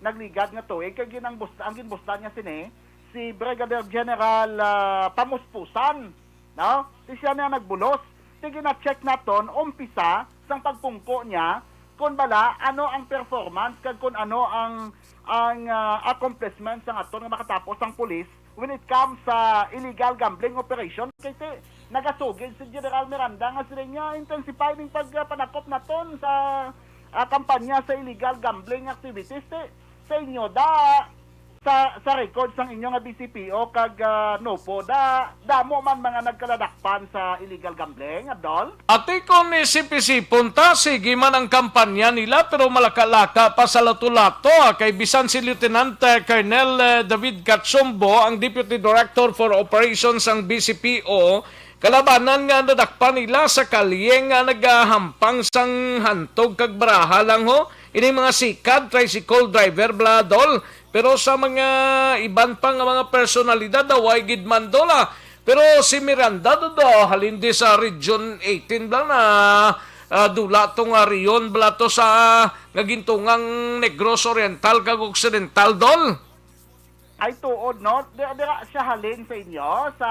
nagligad nga tuig. Kay ginang bus-, ang ginbustan niya sini, si Brigadier General, ah, Pamuspusan, no? Ti siya na nagbulos. Ti gina-check naton, umpisa sang pagpungko niya, kung bala, ano ang performance, kag kung ano ang, ang, ah, accomplishment sang aton nga makatapos ang pulis when it comes sa illegal gambling operation. Kay ti, nagasugid si General Miranda nga sila niya intensify ning pagpanakop naton sa ah, kampanya sa illegal gambling activities, ti, sa inyo da, sa, sa record sang inyo nga B C P O kag, ah, NOPO da, damo man mga nagkaladakpan sa illegal gambling, Abdol? Ati kon isip-isipon ta, sige man ang kampanya nila, pero malaka-laka pa sa lato-lato, ah, kay bisan si Lieutenant, eh, Colonel, eh, David Cachombo, ang Deputy Director for Operations sang B C P O, kalabanan nga nadakpan nila sa kalye nga nagahampang sang hantog kag baraha lang ho. Ining mga sikad, tricycle driver bala, Dol. Pero sa mga iban pa nga mga personalidad, daw ay gid man, Dol, ah. Pero si Miranda, do, do, halin di sa Region eighteen bala na, ah, dula to nga rehiyon bala to sa nga gintungang Negros Oriental kag Occidental, Dol. Ay, tuod, no? Di, dira siya halin sa inyo, sa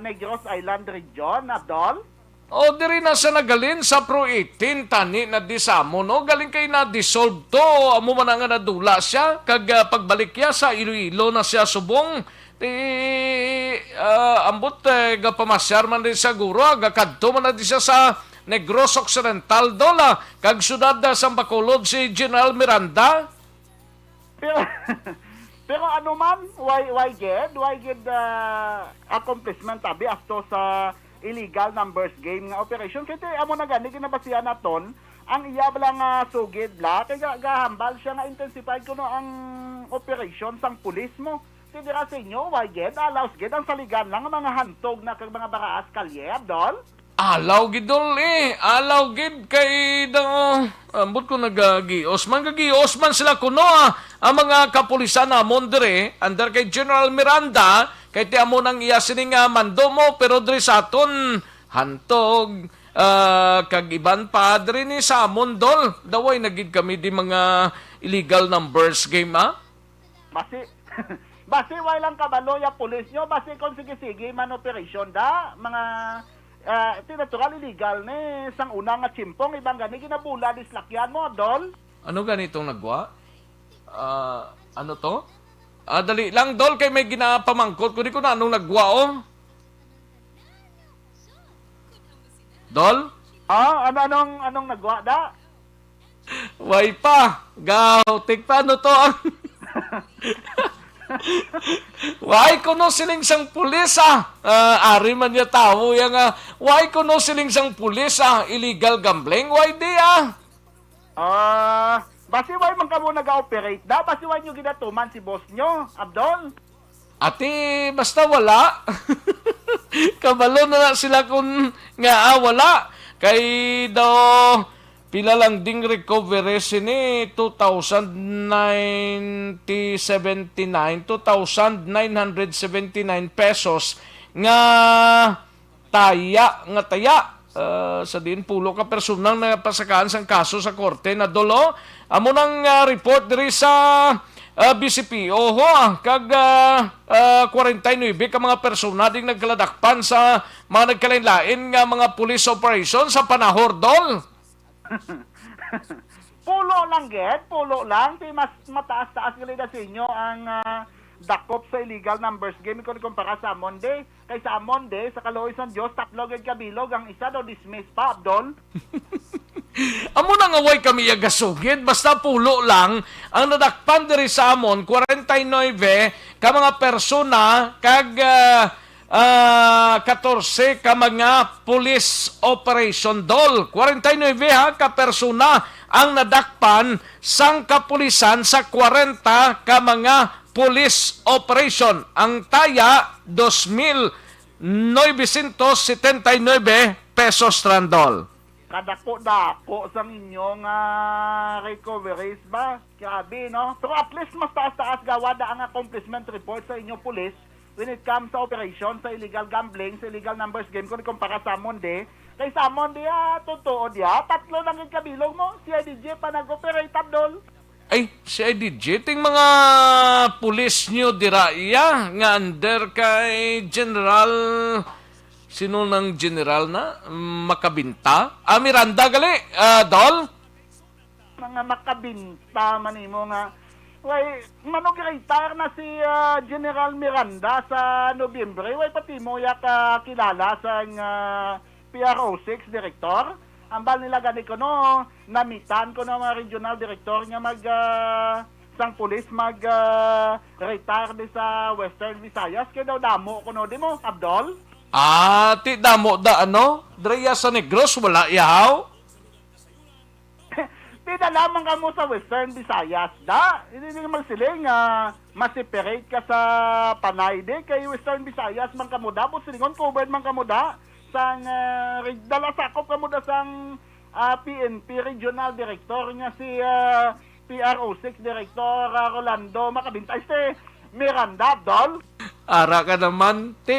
Negros Island Region, Abdol? O, diri na siya nagalin sa Pro eighteen, tani na di sa amo, no? Galing kay na-dissolve to, amo man nga nadula siya, kag, ah, pagbalik niya sa Iloilo na siya subong. Ti, ah, ambot, eh, gapamasyar man din siguro, ah, gakadto man na di siya sa Negros Occidental, Dol, ah, kag syudad na sang Bacolod si General Miranda. Pero, pero ano man, why, why gid? Why gid, ah, accomplishment, abi, asto sa illegal numbers game nga operation? Kay ti, amo na gani, ginabasihan naton, ang iya bala nga sugid la, kay ga-, gahambal siya nga intensified kuno ang operation sang pulis mo. Ti dira sa inyo, why gid? Allows gid ang saligan lang nga mga hantog na kag mga baraas kalye, Abdol? Alaw gid, Dol, eh. Alaw gid kay daw, ambot ko nagagios man, gagios man sila kuno, ah. Ang mga kapulisan namon dire, under kay General Miranda, kay ti amo nang iya sini nga mando mo, pero diri sa aton, hantog, ah, kag iban pa, diri ni sa amon, Dol. Daway na gid kami di mga illegal numbers game, ah. Basi, basi way lang kabalo ya pulis nyo, basi kon sige-sige man operasyon da, mga, ah, ti natural illegal ni sang una nga tsimpong, iban gani ginabula dislakyan mo, Dol. Ano gani tong nagwa? Ah, ano to? Ah, dali lang, Dol, kay may ginapamangkot ko, di ko na anong nagwa, oh. Dol? Ah, ano, anong, anong nagwa da? Way pa. Gautik pa. Ano to ang Way kuno siling sang pulis, ah. Ah, ari man niya tawo ya nga. Way kuno siling sang pulis, ah. Illegal gambling. Way di, ah. Ah, basi way man kamo naga-operate da? Basi way nyo ginatuman si boss nyo, Abdol? Ati, basta wala. Kabalo na na sila kun nga, ah, wala. Kay daw, pila lang ding recovery sini, two thousand ninety seventy-nine, two thousand nine hundred seventy-nine pesos nga taya nga taya, ah, sa diin pulo ka personang napasakaan sang kaso sa korte na, Dol. Amo nang, ah, report diri sa, ah, B C P O, ho, ah, kag, ah, ah, kwarenta y nuebe ka mga persona ding nagkaladakpan sa mga nagkalain-lain nga mga police operation sa Panahor, Dol. Pulo lang gid, pulo lang. Ti mas mataas-taas gali da sa inyo ang, ah, dakop sa illegal numbers game kung ikumpara sa amon di. Kay sa amon di, sa kaluoy sang Dios, tatlo gid kabilog, ang isa daw dismiss pa, Abdol. Amo na nga way kami ya gasugid, basta pulo lang ang nadakpan diri sa amon, kwarenta y nuebe ka mga persona, kag, ah, ah, katorse ka mga police operation, Dol. Kwarenta y nuebe, ha, ka persona ang nadakpan sang kapulisan sa kwarenta ka mga police operation. Ang taya, dos mil novecientos setenta y nuebe pesos, Dol. Kadako-dako sang inyo nga recoveries ba? Grabe, no? Pero at least mas taas-taas gawad ang accomplishment report sa inyo pulis when it comes sa operation sa illegal gambling, sa illegal numbers game, kung ikumpara sa amon di. Kay sa amon di, ah, totoo di, ah, tatlo lang yung kabilog mo, C I D G pa nag-operate, Abdol. Ay, C I D G, ting mga pulis nyo dira iya, nga under kay General, sino nang general na? Makabinta? Ah, Miranda gali, ah, Dol? Mga makabinta man nimo nga, way, manug-retire na si, ah, General Miranda sa Nobyembre, way pati mo ya kakilala sang, ah, P R O six director. Ambal nila gani kuno, namitan kuno mga regional director nga mag, ah, sang pulis mag, ah, retire di sa Western Visayas, kay daw damo kuno, di mo, Abdol? Ah, ti damo da, ano? Dre ya sa Negros, wala yahaw? Ti da lamang kamo sa Western Visayas, da. Hindi, hindi magsiling nga ma-separate ka sa Panay, di. Kay Western Visayas man kamo da, but silingon covered man kamo da. Sang, ah, reg-, dala sakop kamo da sang, ah, P N P Regional Director nga si, ah, P R O six Director, ah, Rolando Macabinta, este, Miranda, Dol. Ara ka naman, ti,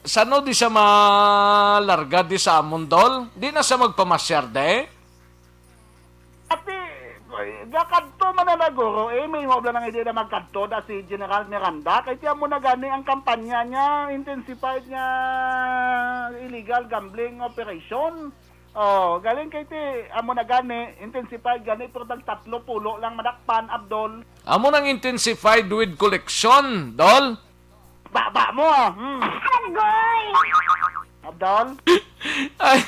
sano di sa malarga di sa amon, Dol? Di na sa magpamasyar, de? Ati, gakadto man na naguro, eh, may mo lang ang idea na magkadto da si General Miranda. Kay ti amo na gani ang kampanya niya, intensified nga illegal gambling operation. Oh, galing kay ti amo na gani, intensified gani, pero tag tatlo pulo lang madakpan, Abdol. Amo nang intensified with collection, Dol? Baba mo, ah. Hmm. Agoy! Abdol? Ay,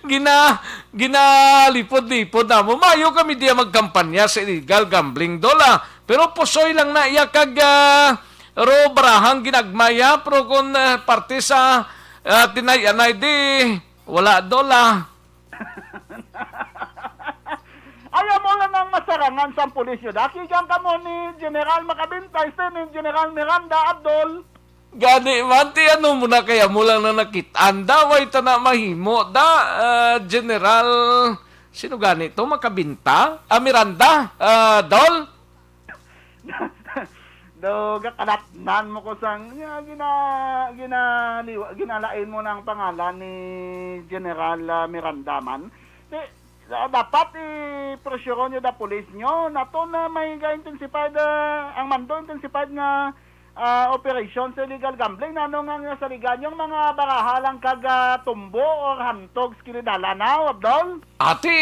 gina, ginalipod-lipod na mo. Mayo kami diya magkampanya sa illegal gambling, Dol, ah. Pero pusoy lang na iya kag, ah, ro barahang ginagmaya, pero kung, ah, parte sa, ah, tinay-anay, di, wala, Dol, ah. Ayaw mo lang ang masarangan sa pulis yun. Dakigan ka mo ni General Macabinta, este ni General Miranda, Abdol. Gani man, ti ano mo na kaya mo lang na nakit-an da, way ta na mahimo da, ah, General, sino gani to, Macabinta? Ah, Miranda, ah, Dol? Do, gakalatnan mo ko sang, nga, gina-, ginaliwa-, ginalain mo na ang pangalan ni General, ah, Miranda man. Di, ah, dapat i-pressure nyo da police nyo. Nato na may ga-intensified, ah, ang mando intensified nga, ah, operation sa illegal gambling. Nano nga, nga sa liga nyo, mga baraha lang kag, ah, tumbo or hantog sa kilid halanaw, Abdol? Ati,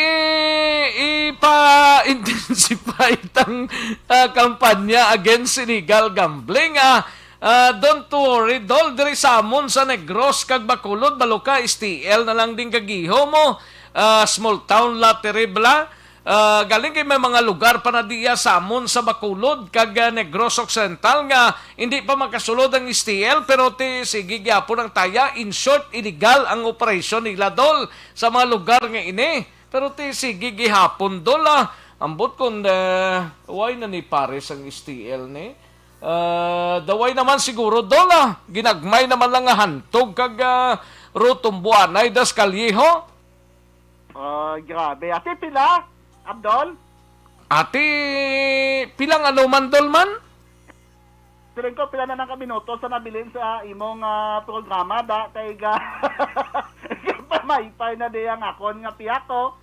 ipa-intensify tang, ah, kampanya against illegal gambling. Ah, ah, don't worry, Dol, diri sa amon sa Negros kag Bacolod, balo ka, S T L na lang din kagiho mo. Ah, small town lottery bala. Ah, galing kay may mga lugar pa na diya sa amon sa Bacolod kag, ah, Negros Occidental nga hindi pa makasulod ang S T L, pero ti sige gyapon ang taya. In short, illegal ang operasyon nila, Dol, sa mga lugar nga ini. Pero ti sige gihapon, Dol, ah. Ambot kon, ah, way na ni pares ang S T L ni. Ah, daway naman siguro, Dol, ah. Ginagmay naman lang nga hantog kag, ah, rutumbuanay das kalyeho. Ah, grabe. Ati, pila, Abdol? Ati, pilang ano man, Dol, man? Siling ko, pila na lang ka minuto sa nabilin sa imong, ah, programa, da, kay ga-, pamaypay na di ang akon nga piyako.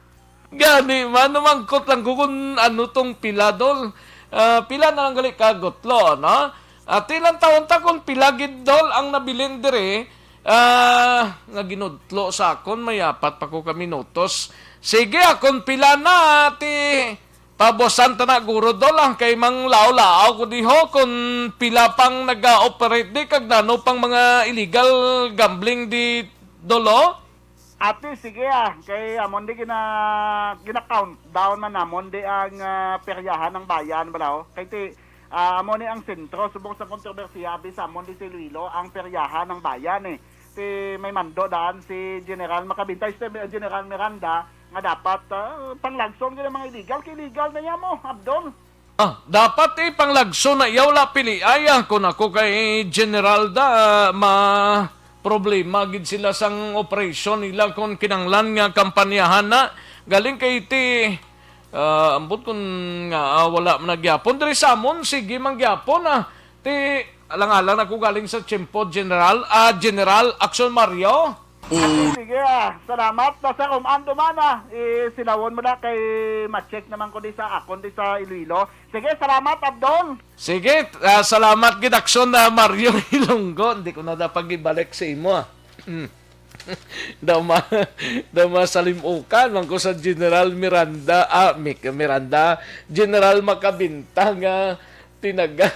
Gani man, numangkot lang ko kung ano tong pila, Dol. Ah, pila na lang gali ka gutlo, no? Ati lang taon ta kung pila gid, Dol, ang nabilin diri, ah, nga ginutlo sa akon, may apat pa ko ka minutos. Sige, akon pila na, ati, pabusan ta na, guro, Dol, ah, kay manglaw-law ko diho kung pila pang naga-operate di, kag nano pang mga illegal gambling di, Dol, oh? Ati, sige, ah, kay amon di gina-, gina-countdown man namon di ang, ah, peryahan ng bayan, balaw. Kay ti, ah, amo ni ang sentro subong sa kontrobersiya abi sa amon di sa Iloilo, ang peryahan ng bayan, eh. Ti may mando daan si General Macabinta, si General Miranda, nga dapat, ah, panglagson gid ang mga illegal, kay illegal na niya mo, Abdol. Ah, dapat, eh, panglagson na iya, wala piliay, ah, kung ako kay General da, ah, ma-, problema gid sila sang operasyon nila kung kinanglan nga kampanyahan na. Galing kay ti, ah, ambot kung nga, ah, wala man na gyapon. Diri sa amon, sige man gyapon, ah. Ti, alang-alang ako galing sa tiyempo, General, ah, General Action Mario. Ati, sige, ah. Salamat. Basta kung ando man, ah, eh, silawon mo na kay ma-check naman ko di sa akon di sa Iloilo. Sige, salamat, Abdol. Sige, ah, salamat gid, Action, ah, Mario Ilonggo. Hindi ko na dapat ibalik sa imo, ah. Mm. Daw ma-, daw masalimukan man ko sa General Miranda, ah, Mic-, Miranda, General Macabinta nga tinaga.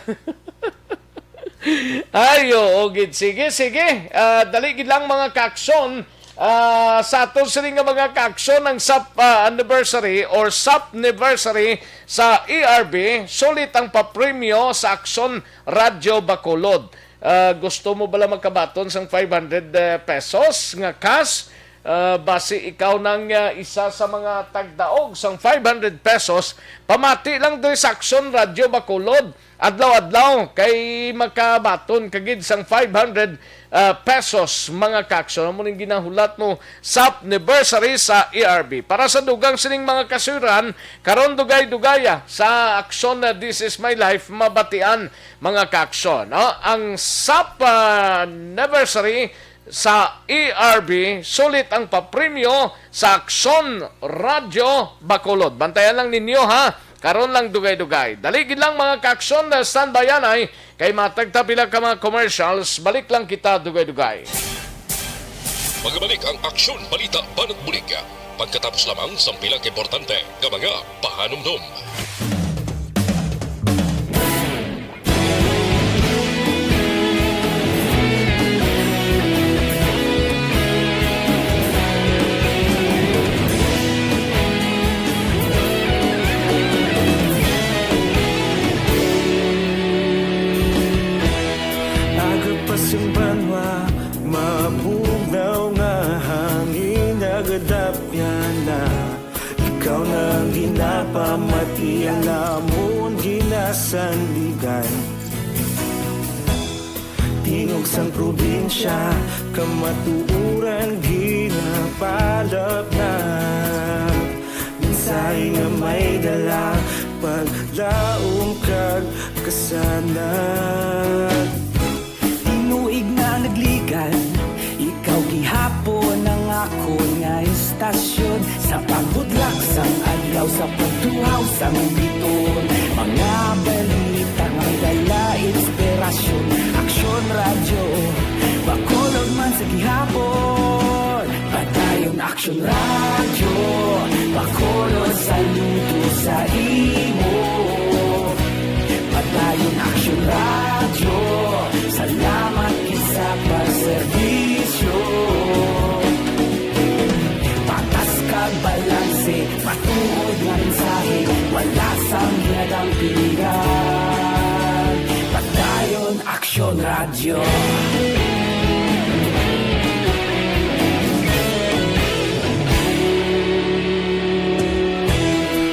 Ay, oo, gid. Sige, sige. Ah, dali gid lang, mga ka-action. Ah, sa aton sini nga mga ka-aksyon, ang sap, ah, anniversary or sapniversary sa E R B, sulit ang papremyo sa Aksyon Radyo Bacolod. Ah, gusto mo bala magkabaton sang five hundred, eh, pesos nga cash? Ah, basi ikaw nang, ah, isa sa mga tagdaog sang five hundred pesos, pamati lang diri sa Aksyon Radyo Bacolod. Adlaw-adlaw kay makabaton ka gid sang five hundred, ah, pesos, mga ka-aksyon. Amo ning ginahulat mo sa anniversary sa E R B. Para sa dugang sining mga kasuran, karon dugay-dugaya sa aksyon na This Is My Life, mabatian, mga ka-aksyon, no? Ang sap, ah, anniversary sa E R B, sulit ang papremyo sa Aksyon Radyo Bacolod. Bantayan lang ninyo, ha. Karon lang dugay-dugay. Dali gid lang, mga ka-aksyon, na standby anay, kay matag ta pila ka mga commercials, balik lang kita dugay-dugay. Magabalik ang Aksyon Balita Banat Bulig pagkatapos lamang sang pila ka importante nga mga pahanumdom. Aga pa sing banwa, mabugnaw nga hangin, nagadapyan na. Ikaw na ang ginapamati, ang amon ginasandigan. Tingog sang probinsya, kamatuoran ginapalapnag. Mensahe nga may dala, paglaom kag kasanag. Tinuig na nagligan, ikaw gihapon ang akon nga istasyon. Sa pagbutlak sang adlaw, sa pagtuhaw sang biton, mga balita nga may dala inspirasyon. Aksyon Radyo, Bacolod man sa gihapon. Padayon Aksyon Radyo, Bacolod, saludo sa imo. Padayon Aksyon Radyo, salamat gid sa pagserbisyo. Patas kag balanse, matuod nga mensahe, wala sang ginadampigan. Padayon Aksyon Radyo.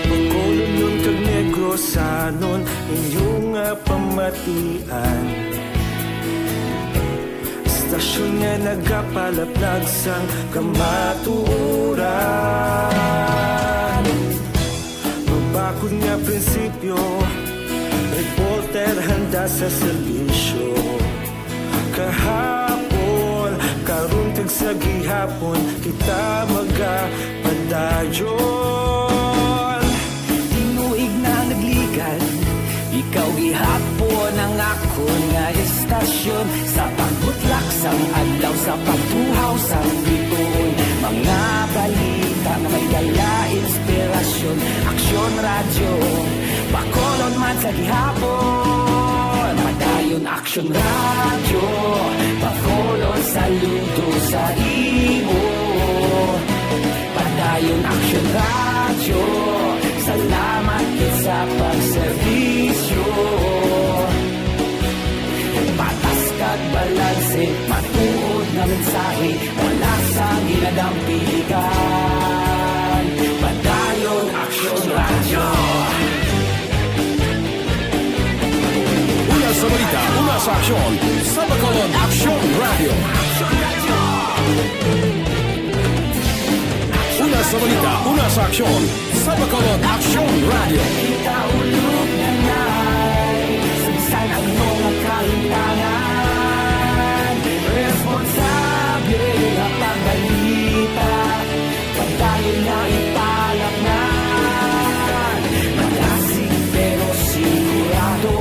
Bacolodnon kag Negrosanon, inyo nga pamatian. Istasyon nga nagapalaplag sang kamatuoran. Mabakod nga prinsipyo, reporter handa sa serbisyo. Kahapon, karon kag sa gihapon, kita magapadayon. Tinuig na nagligan, ikaw gihapon ang akon nga istasyon. Sa pagbutlak sang adlaw, sa pagtuhaw sang biton, mga balita nga may dala inspirasyon. Aksyon Radyo, Bacolod man sa gihapon. Padayon Aksyon Radyo, Bacolod, saludo sa imo. Padayon Aksyon Radyo, salamat gid sa pagserbisyo. Patas kag balanse, matuod nga mensahe, wala sang ginadampigan. Padayon Aksyon Radyo. Una sa balita, una sa aksyon, sa Bacolod Aksyon Radyo. Una sa balita, una sa aksyon, sa Bacolod Aksyon Radyo. Kita ulog na nay, sa bisan ano nga kahimtangan, responsable nga pagbalita, padayon na ipalapngan. Malasig pero sigurado,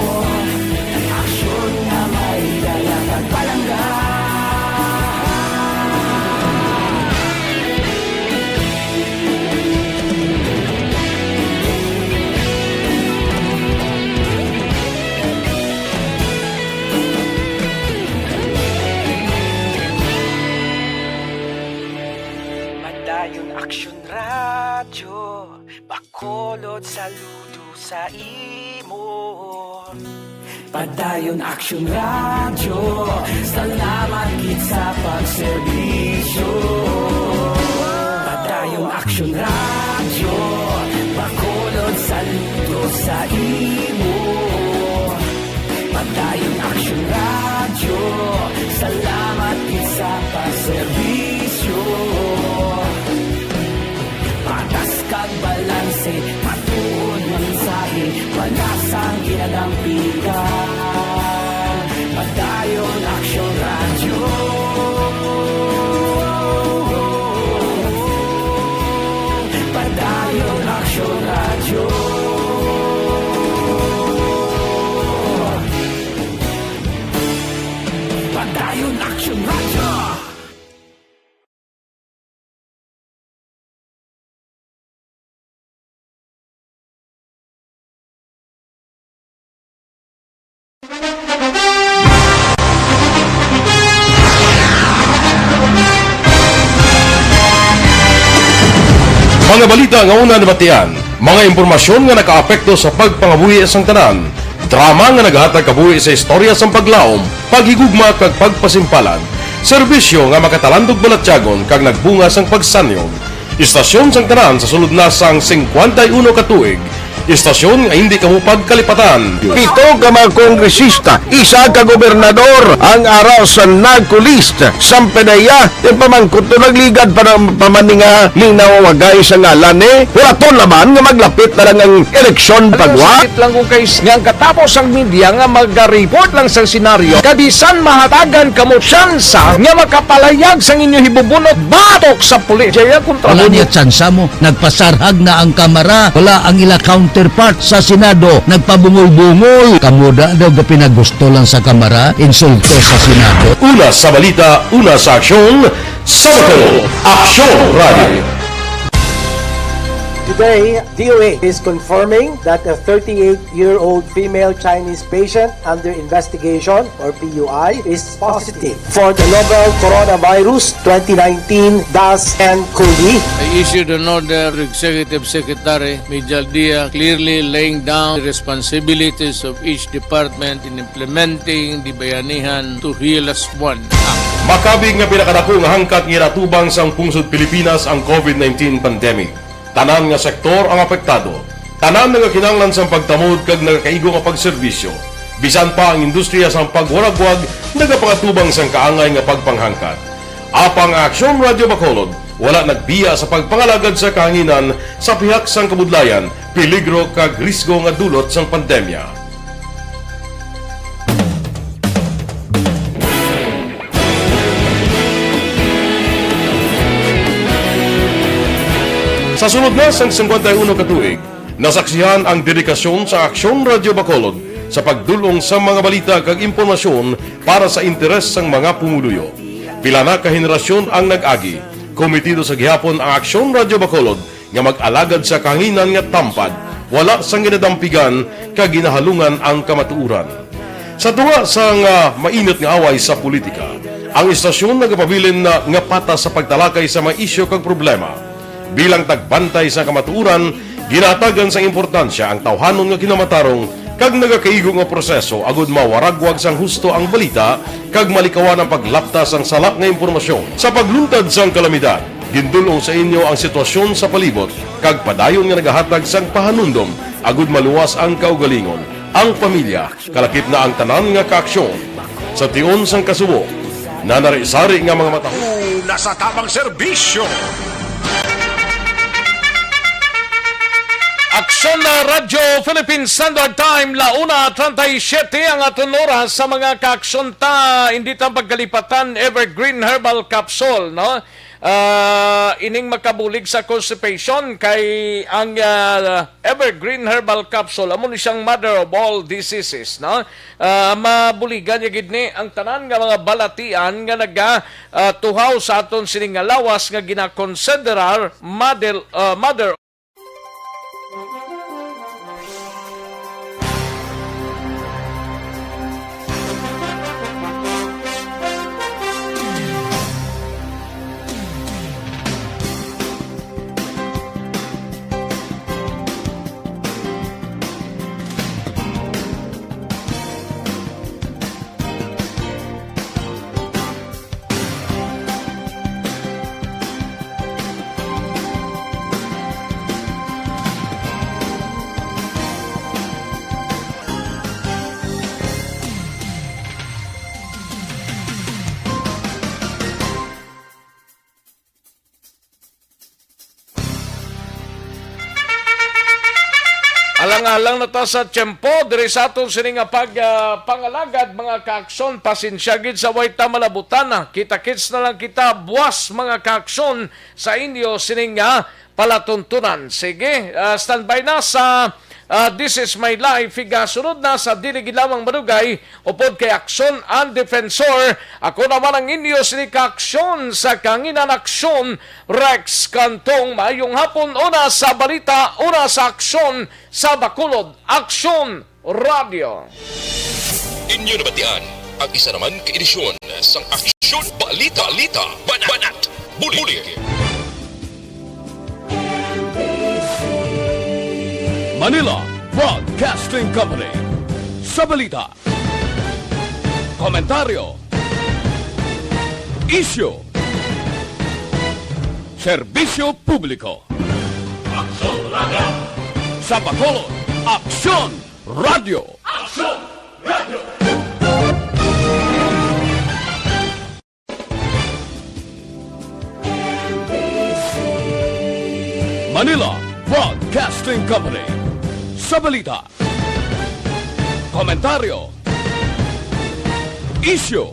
aksyon nga may dala kag palangga. Saludo sa imo. Padayon Aksyon Radyo, salamat gid sa pagserbisyo. Padayon Aksyon Radyo, Bacolod, saludo sa imo. Padayon Aksyon Radyo, salamat gid sa pagserbisyo. Patas kag balanse, matuod nga mensahe, wala sang ginadampigan. Padayon Aksyon Radyo. Padayon Aksyon Radyo. Padayon Aksyon Radyo. Mga balita nga una nabatian, mga impormasyon nga nakaapekto sa pagpangabuhi sang tanan, drama nga nagahatag kabuhi sa istorya sang paglaom, paghigugma kag pagpasimpalan, serbisyo nga makatalandog balatyagon kag nagbunga sang pagsanyog. Istasyon sang tanan sa sulod na sang singkwenta y uno ka tuig. Istasyon nga hindi kamo pagkalipatan. Pito ka mga kongresista, isa ka gobernador ang ara sa NAGCO list. Sang PDEA, ti pamangkot to nagligad pa ng pamaninga ni nawagay sa ngalan ni. Wala to naman nga maglapit na lang ang eleksyon pagwa. Sakit lang kung kay nga ang katapos ang media nga magariport lang sa senaryo. Kabisan mahatagan kamo tsansa nga makapalayag sang inyo hibubunot batok sa pulis. Jaya kontra Wala mo. Niya tsansa mo. Nagpasarhag na ang kamara. Wala ang ila counterpart sa Senado. Nagpabungol-bungol. Kamo da daw gapinagusto lang sa kamara. Insulto sa Senado. Una sa balita, una sa aksyon, sa Bacolod, Aksyon Radio. Today, D O A is confirming that a thirty-eight-year-old female Chinese patient under investigation, or P U I, is positive for the novel coronavirus twenty nineteen dash N cov. I issued an order to Executive Secretary Mijal Dia, clearly laying down the responsibilities of each department in implementing the Bayanihan to Heal Us One Act. Makabig nga pinakadako nga hangkat nga ginatubang sang pungsod Pilipinas ang covid nineteen pandemic. Tanan nga sektor ang apektado. Tanan nagakinahanglan sang pagtamod kag nagakaigo nga pagserbisyo. Bisan pa ang industriya sang pagwaragwag nagapangatubang sang kaangay nga pagpanghangkat. Apang ang Aksyon Radio Bacolod wala nagbiya sa pagpangalagad sa kahanginan sa pihak sang kabudlayan, peligro kag risgo nga dulot sang pandemya. Sa sulod na sang singkwenta y uno ka tuig, nasaksihan ang dedikasyon sa Aksyon Radio Bacolod sa pagdul-ong sa mga balita kag impormasyon para sa interes sang mga pumuluyo. Pila na ka henerasyon ang nag-agi. Komitido sa gihapon ang Aksyon Radio Bacolod nga mag-alagad sa kahanginan nga tampad, wala sang ginadampigan kag ginahalungan ang kamatuoran. Sa tunga sang, ah, mainit nga away sa politika, ang istasyon nagapabilin na nga patas sa pagtalakay sa mga isyu kag problema. Bilang tagbantay sa kamatuoran, ginahatagan sang importansya ang tawhanon nga kinamatarong kag nagakaigo nga proseso agud mawaragwag sang husto ang balita kag malikawan ang paglapta sang sala nga impormasyon. Sa pagluntad sang kalamidad, gindul-ong sa inyo ang sitwasyon sa palibot kag padayon nga nagahatag sang pahanumdom agud maluwas ang kaugalingon, ang pamilya, kalakip na ang tanan nga kaaksyon. Sa tion sang kasubo, nanari-sari nga mga mata. Una sa tamang serbisyo. Aksyon na Radyo Philippine Standard Time, la una treinta y siete ang aton oras sa mga kaaksyon ta. Hindi ta pagkalipatan, Evergreen Herbal Capsule, no? Ah, ining makabulig sa constipation kay ang, ah, Evergreen Herbal Capsule, amo ni siyang mother of all diseases, no? Ah, mabuligan niya gid ni ang tanan nga mga balatian nga naga, ah, tuhaw sa aton sining nga lawas nga ginakonsiderar model, ah, mother Pangalang na ta sa tiyempo diri sa aton sini nga pag, ah, pangalagad, mga kaaksyon. Pasensya gid sa way ta malabutan na. Kita-kits na lang kita buwas, mga kaaksyon, sa inyo sining nga palatuntunan. Sige, ah, standby na sa, ah, This Is My Life. Igasunod na sa dili gid lamang madugay upod kay Aksyon ang Defensor. Ako naman ang inyo sini kaaksyon sa Kanginan Aksyon, Rex Cantong. Maayong hapon. Una sa balita, una sa aksyon sa Bacolod, Aksyon Radyo. Inyo nabatian ang isa naman ka edisyon sang Aksyon Balita, Balita, Banat, Banat, Bulig. Manila Broadcasting Company. Sa balita, komentaryo, isyu, serbisyo publiko. Aksyon Radyo. Sa Bacolod, Aksyon Radyo. Aksyon Radyo. Manila Broadcasting Company. Sa balita, komentaryo, isyu,